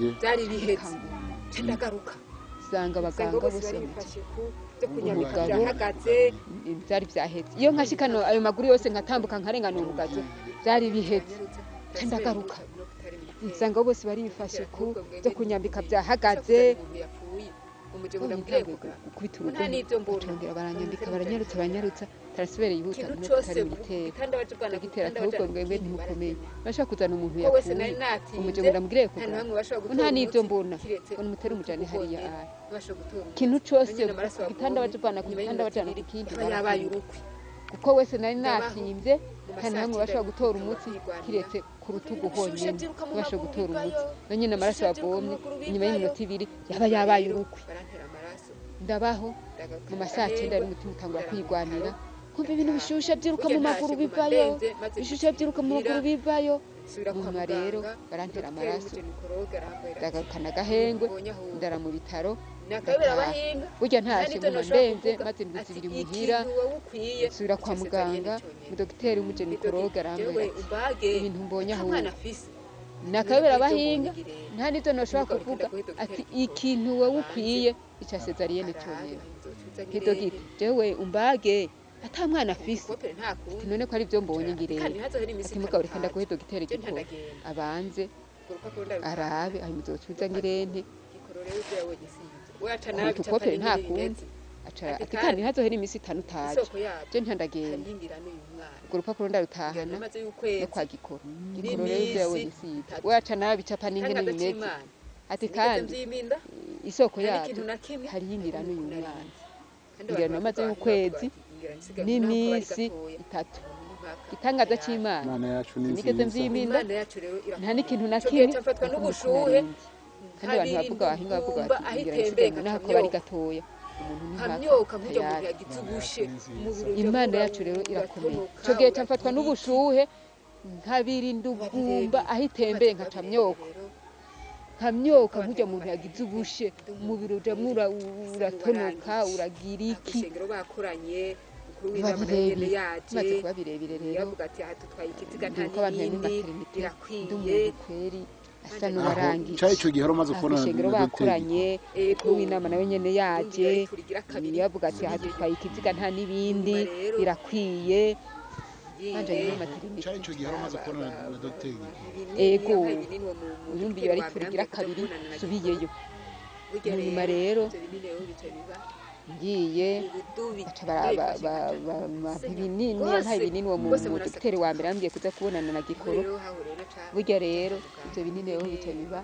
Nsanga abaganga bose umugabo vyari vyaheze. Iyo nkashikana ayo maguru yose nkatambuka nkarengana uwo mugazo vyari biheze. Ndagaruka nsanga bose barifashe ku byo kunyambika byahagaze, gukubita urugo batongera baranyambika, baranyarutsa baranyarutsa, tarasubira yihuta no kutari militaire. Dogiteri ati ahubwo mwebwe ntimukomeye, bashaka kuzana umuntu yapfuye umuje ngo ndamugire kugura, nta n'ivyo mbona, ngo nimutere umujane hariya ari ikintu cose ku gitanda bajana ku gitanda bajana ku kindi barakunda. Kuko wese nari natimvye, nta namwe bashobora gutora umutsi kiretse ku rutugu honyene bashobora gutora umutsi, na nyene amaraso yavomye inyuma y'iminota 2 yaba yabaye urukwi. Ndabaho mu masaha 9 n'umutima utangura kwigwanira, kumva ibintu bishushe byiruka mu maguru bivayo, bishushe byiruka mu maguru bivayo. Nyuma rero barantera amaraso, ndagarukana agahengwe, ndara mu bitaro. Burya ntashe nguma ndemvye, maze indwi 2 muhira, nsubira kwa muganga, umudogiteri w'umujenikologe arambwira ati ibintu mbonye ahubwo Nakabera abahinga nta n'ibyo noshobora kuvuga. Ati ikintu wowe ukwiye ica césarienne cyonyine. Ntidogite, jewe umbage ata mwana afise. Ati none ko ari byo mbonye, ngirebe. Ati mugabo reka ndaguhe dogiteri Gikoro abanze arabe, hanyuma uzocuza ngirente. Tukopere nta kundi. Aca ati kandi ntazohera iminsi 5 utaje. Je ntandagenda, urwo rupapuro ndarutahana no kwa Gikoro. Gikoro rero ibyo yabonye si ibyo, we aca nawe bicapa n'ingene bimeze. Ati kandi isoko yabyo hariho ingira n'uyu mwana, ngira namaze y'ukwezi n'iminsi 3. Igitangaza c'Imana, Imana yacu ni sinigeze nziza. mvyiminda, nta n'ikintu na kimwe. Kandi abantu bavuga, abahinga bavuga bati ngira nsigaye naho ko bari gatoya, umuntu ni tayari. Imana yacu rero irakomeye. Ico gihe ca mfatwa n'ubushuhe, nkabirinda ugumba aho itembeye, nkaca myoka, nkamyoka nk'urya muntu yagize ubushe, umubiri ujamwo uratonoka, uragira iki, biba birebire. Bimaze kuba birebire rero, ndibuka abantu bari muri maternité, ndi umuntu kweri asa n'uwarangije. Cari ico gihe wari umaze kubona Kw'ishengero na dogiteri? Bakoranye n'uw'inama nawe nyene yaje, yavuga ati aha dutwaye ikiziga, nta n'ibindi, birakwiye. Banjanye muri maternité. Cari ico gihe wari umaze kubona na dogiteri Gikoro? Ego, urumva iyo ari turigira kabiri subiyeyo. Nyuma rero ngiye, baca bampa ibinini, yampaye ibinini uwo mu dogiteri wa mbere yambwiye kuza kubonana na Gikoro. Burya rero ivyo binini rero bica biba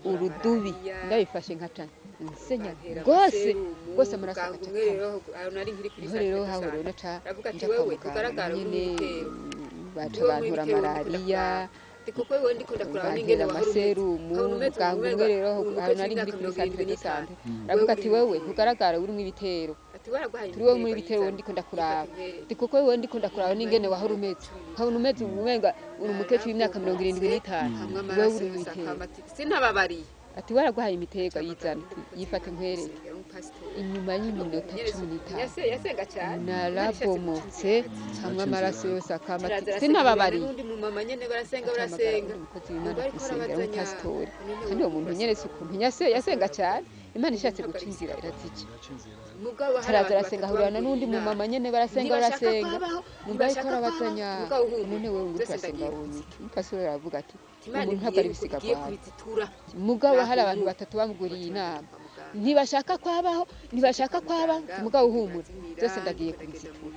urudubi, ndabifashe nkaca nsenya rwose rwose, amaraso agaca akama. Niho rero hahuriwe naca nja kwa muganga nyene, baca bantura malariya, bantera amaserumu. Muganga umwe rero aho nari nkiri kuri centre de santé aravuga ati wewe ntugaragara, urimwo ibitero, turi wowe muri ibitero, wowe ndiko ndakuraba, ndi kuko wewe ndiko ndakuraba n'ingene wahora umeze, nkabona umeze umenga uri umukecuru w'imyaka 75, wewe uri mu bitero. Ati waraguhaye imiterwa, yizana, yifate nkwereke. Inyuma y'iminota 15 narabomotse hamwe amaraso yose akama. Ati sinababariye. Acahamagara uwundi mukozi w'Imana kumusengera w'umupasitori. Kandi uwo muntu nyene si ukuntu yasenga cyane, Imana ishatse guca inzira irazica. Taraza arasenga, ahurana n'undi mumama nyene, barasenga, barasenga, numva ariko arabazanya: none wewe ngo turasenga wonye iki? Umupasitori aravuga ati umuntu ntabwo ari ibisiga bwawe. Mugabo hari abantu batatu bamuguriye inama, ntibashaka kwabaho, ntibashaka kwabaho. Mugabo uhumura, byose ndagiye kubizitura.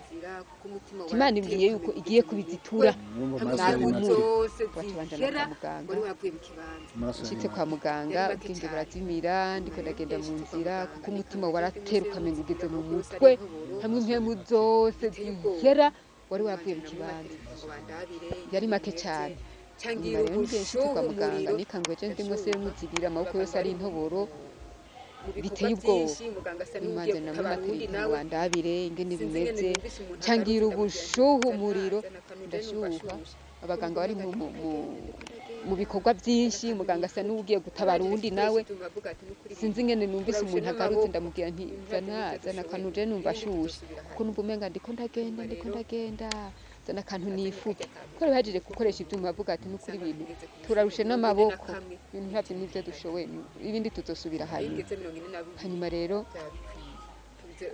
Imana imbwiye yuko igiye kubizitura. Urumva amaraso yari make. Baca banjana kwa muganga. Amaraso yari Nshitse make. Kwa muganga ubwenge burazimira, ndiko ndagenda mu nzira, kuko umutima waratera ukamenga ugeze mu mutwe, hamwe impemu zose zihera, wari wavuye mu kibanza, yari make cyane. Nyuma rero ngiye nshitse kwa muganga, nikanguye je ndimwo serumu zibiri, amaboko yose ari intoboro, biteye ubwoba. Imanza na muri maternité ngo bandabire ingene bimeze, cangira ubushuhe, umuriro, ndashuha. Abaganga bari mu bikorwa byinshi, muganga asa n'ugiye gutabara uwundi nawe, sinzi ingene numvise umuntu agarutse, ndamubwira nti zana, zana akantu, je numva ashushe, kuko numva umenga ndiko ndagenda, ndiko ndagenda, zana akantu nifuke. Ko bahejeje gukoresha ivyuma, bavuga ati nukuri ibintu turarushe n'amaboko, ibintu ntavyo nivyo dushoboye, ibindi tuzosubira hanyuma. Hanyuma rero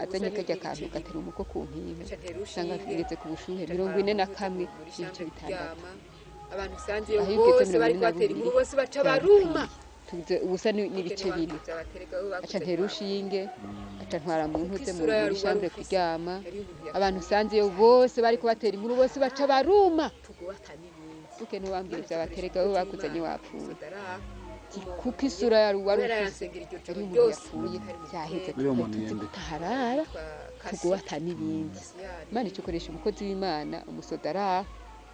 azanye karya kantu gatera umuko ku mpimbi, usanga ngeze ku bushuhe 41.6. Aho iyo ugeze 42 byaba bikwiye. Tugize ubusa n'ibice 4. Aca ntera urushinge, aca ntwara mu ntuze muri chambre kuryama. Abantu usanzeyo bose bariko batera inkuru, bose baca baruma. Buke ntiwambwira ivyabaterega, we bakuzanye wapfuye. Ati, kuko isura yari wari ufise yari umuntu yapfuye, vyaheze. Uriya muntu Tuzi yende. kutaharara tuguwata n'ibindi. Imana icokoresha umukozi w'Imana, umusoda araho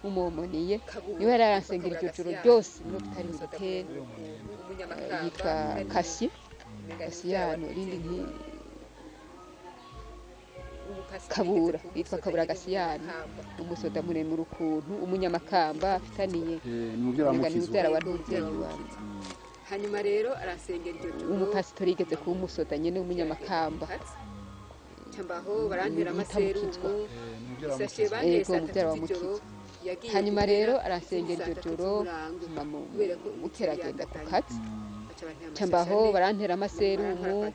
w'umomoniye, niwe yari aransengera iryo joro ryose muri hôpital militaire, yitwa Kasiye, Kasiyano, irindi nti Kabura, yitwa Kabura Gasiyano, umusoda muremure ukuntu, umunyamakamba afitaniye Ni muvyara wa umenga ni Mukizwa. muvyara wa Ntuzeye wa Hanyuma rero arasengera iryo joro. Umupasitori yigeze kuba umusoda nyene w'umunyamakamba. Cambaho barantera Yita Mukizwa. amaserumu Ni muvyara wa isashe Mukizwa. banteye Ego, saa muvyara 3 wa z'ijoro. Mukizwa. Hanyuma rero aransengera iryo joro, bukera agenda ku kazi. Cambaho barantera amaserumu,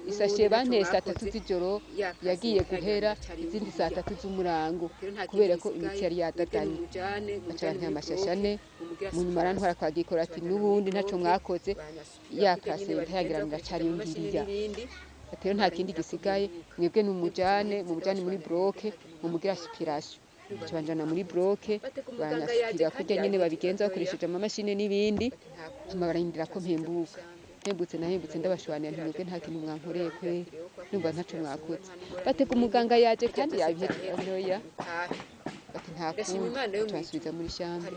isashe banteye saa 3 z'ijoro yagiye guhera izindi saa 3 z'umurango, kubera ko imiti yari yadadanye. Baca bantera amashashe ane. Mu nyuma arantwara kwa Gikora, ati n'ubundi ntaco mwakoze, ya placenta yagira ngo iracari ngiriya. Ati rero nta kindi gisigaye, mwebwe numujane, mumujane muri bloc, mumugire aspiration. Baca banjana muri bloc, baranyasipira kurya nyene babigenza bakoresheje amamashini n'ibindi. Hama bararindira ko mpembuka. Mpembutse, nahembutse ndabashwanira, nti mwebwe nta kintu mwankoreye kweri, numva ntaco mwakoze. Batega umuganga yaje kandi yabihejeje, oya, bati nta kundi. Baca bansubiza muri chambre.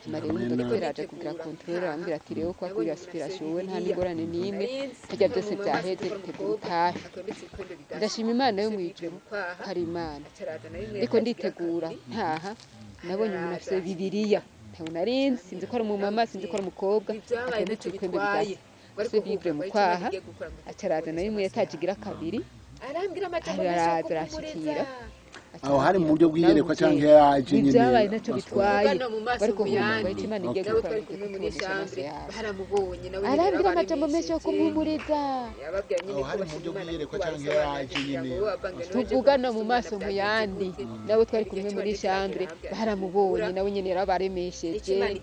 Hama rero umudokiteri aje kugira contrôle, arambwira ati rero kwa kuri aspiration wowe nta n'ingorane n'imwe, harya byose vyaheze, tegura utahe. Ndashima Imana yo mw'ijuru ko ari Imana. Ndiko nditegura ntaha, nabonye umuntu afise Bibiliya, ntawe narinzi, sinzi ko ari umumama, sinzi ko ari umukobwa, atondetse ibikwembe bidasa, afise Bible mu kwaha. Aca araza nayo imwe yataje igira kabiri, araza arashikira. Aho hari mu buryo bw'iyerekwa canke yaje nyene? Ibyabaye ntacyo bitwaye, bariko humva icyo Imana igiye gukora, igiye kutubonesha amaso yawe. Arambwira amajambo menshi yo kumuhumuriza. Aho hari mu buryo bw'iyerekwa canke yaje nyene? Tuvugana mu maso mu yandi, nabo twari kumwe muri chambre baramubonye, nawe nyene yarabaremesheje,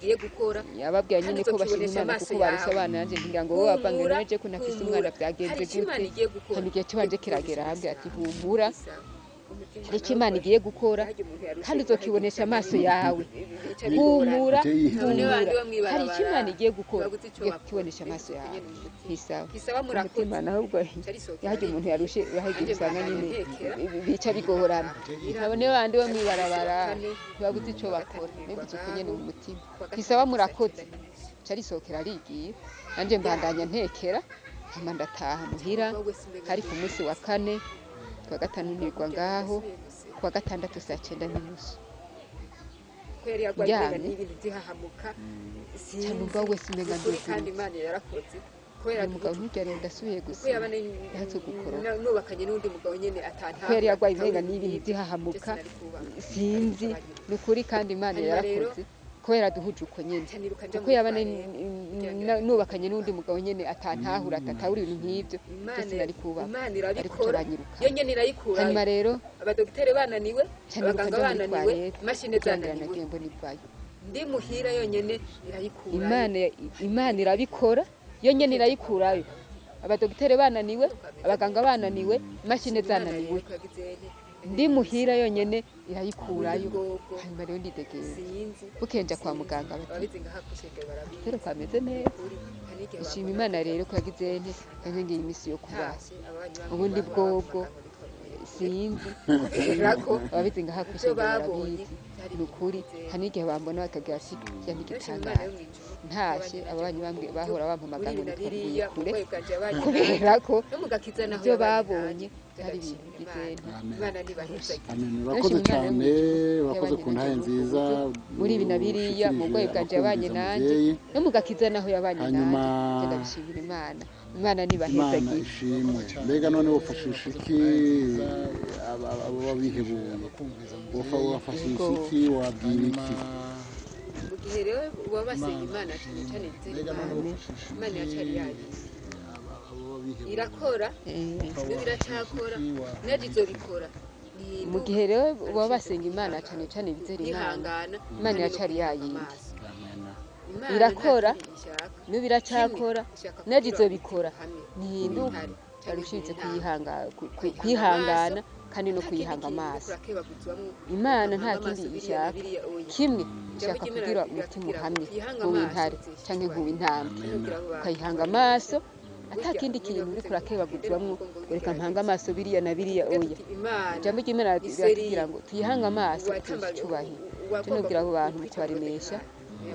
yababwira nyene ko bashima Imana kuko barese abana. Nanje ngira ngo wowe wavange naje ko nafise umwana, vyagenze gute? Hama igihe cibanje kiragera, arambwira ati humura, hari icyo Imana igiye gukora kandi uzokibonesha amaso yawe, humura, humura, hari icyo Imana igiye gukora, ugiye kukibonesha amaso yawe. Ntisawa umutima ahubwo yahajya umuntu yarushe, yahagiye usanga nyine bica bigorana. Nabone bandi bo mwibarabara ntibabuze ico bakora, nibuze uko nyene mu mutima. Ntisawa, murakoze. Carisohokera arigira, nanje mbandanya ntekera. Hama ndataha muhira. Hari ku munsi wa kane, kuwa gatanu nirwa ngaho, kuwa gatandatu saa 9:30 ndyamye, ca numva wese umenga nduzurutse. Uyu mugabo nturyarire, ndasubiye gusoma, yahatse gukoroka ko yari yarwaye, umenga n'ibintu vy'ihahamuka, sinzi. Ni ukuri kandi Imana yarakoze ko yaraduhuje uko nyene, kuko yaba nubakanye n'undi mugabo nyene atantahura, atatahura ibintu nk'ivyo byose, nari kubaka ariko turanyiruka. Hanyuma rero ca niruka nja muri toilette kugira nagiye mbona ivayo. Imana irabikora, yo nyene irayikurayo. Abadogitere bananiwe, abaganga bananiwe, imashini zananiwe, ndi muhira yonyene irayikurayo. Hanyuma rero ndidegera, bukeye nja kwa muganga, bati rero kwameze neza. Nshima Imana rero ko yagize nte yanyongeye iminsi yo kubaho. Ubundi bwobwo sinzi, ababizi ngaha kw'ishengero barabizi. Ni ukuri hari n'igihe bambona bakagira ati ya n'igitangaza. Ntashe ababanyi bambwe bahora bampamagara ngo nitwavuye kure, kubera ko ibyo babonye ari ibintu bigize nte. Amen. Urakoze cyane, urakoze ku ntahe nziza muri ibi na biriya mu burwayi bwanje yabanye ushikirije nanje, muvyeyi. No mu gakiza naho yabanye Hanyuma nanje. Ndabishimira Imana, Imana Imana nibahezagiye. ishimwe. Mbega none wofashisha iki abo babihebuye? Bakumviriza wofa muvyeyi. wafashisha iki, wabwira iki? Mu gihe rero baba basenga Imana cyane cyane bizera Mbega none Imana, wofashisha Imana iki iracari yayindi, abo babihebuye? Irakora, n'ubu iracyakora, n'ejo izobikora. Mu gihe rero baba basenga Imana cyane cyane bizera Imana, Yihangana. Imana iracari yayindi. Amen. Irakora, n'ubu iracyakora, n'ejo izobikora, ntihinduka. Barushiritse kwihangana kandi no kuyihanga amaso. Imana nta kindi ishaka, kimwe ishaka kugira umutima uhamye nk'uw'intare canke nk'uw'intambwe, ukayihanga amaso, ata kindi kintu uriko urakebaguzwamwo ngo reka mpange amaso biriya na biriya, oya. Ijambo ry'Imana riratubwira ngo tuyihange amaso tuzi icubahiro. Je nobwira abo bantu mu kubaremesha,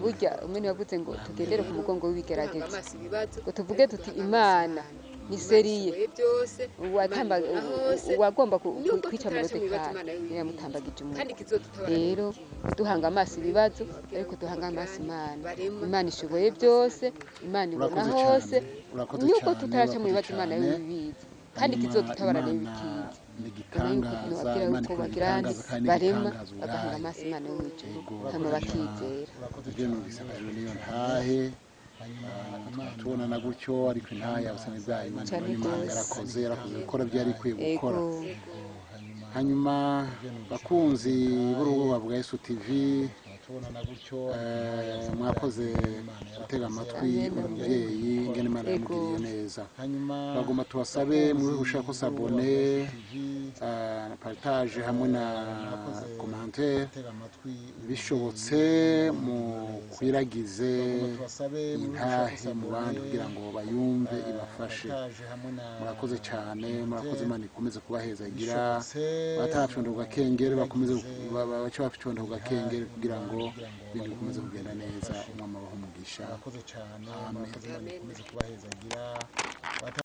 burya umwe yavuze ngo tugendere ku mugongo w'ibigeragezo, ngo tuvuge tuti Imana ni sérieux. Uwagomba kwica Moridekayi yamutambagije umutwe. Rero duhanga amaso ibibazo, ariko duhanga amaso Imana. Imana ishoboye byose, Imana ibona Urakoze hose. cyane, urakoze Nubwo cyane, tutaraca mu urakoze bibazo, Imana yo cyane. ibibizi. Kandi Hanyuma kizodutabara rero Imana bitinze. ni Ubona yuko igitangaza, nobabwira Imana yuko ikora bagira nti igitangaza kandi barema n'igitangaza bagahanga ubwayo. amaso Imana yo mw'ijuru Yego, hama bakizera. Ibyo numvise akajuru niyo ntahe tubonana gutyo, ariko intahe yabusane bwayo Imana Cane Imana gose. yarakoze gukora ibyo yari ikwiye gukora. Ego. Hanyuma bakunzi b'urubuga bwa Yesu TV, mwakoze gutega amatwi uyu mubyeyi ingene Imana yamugiriye neza. Bagomba tubasabe muri gushaka ko s'abonner, partage hamwe na commentaire, bishobotse mukwiragize intahe mu bandi kugira ngo bayumve ibafashe. Murakoze cyane, murakoze. Imana ikomeze kubahezagira. Batarafyonda ku gakengeri bakomeze bace bafyonda ku gakengeri kugira ngo ibintu bikomeze kugenda neza. Umwami abahe umugisha. Murakoze cyane. Amen. Murakoze, Imana ikomeze kubahezagira.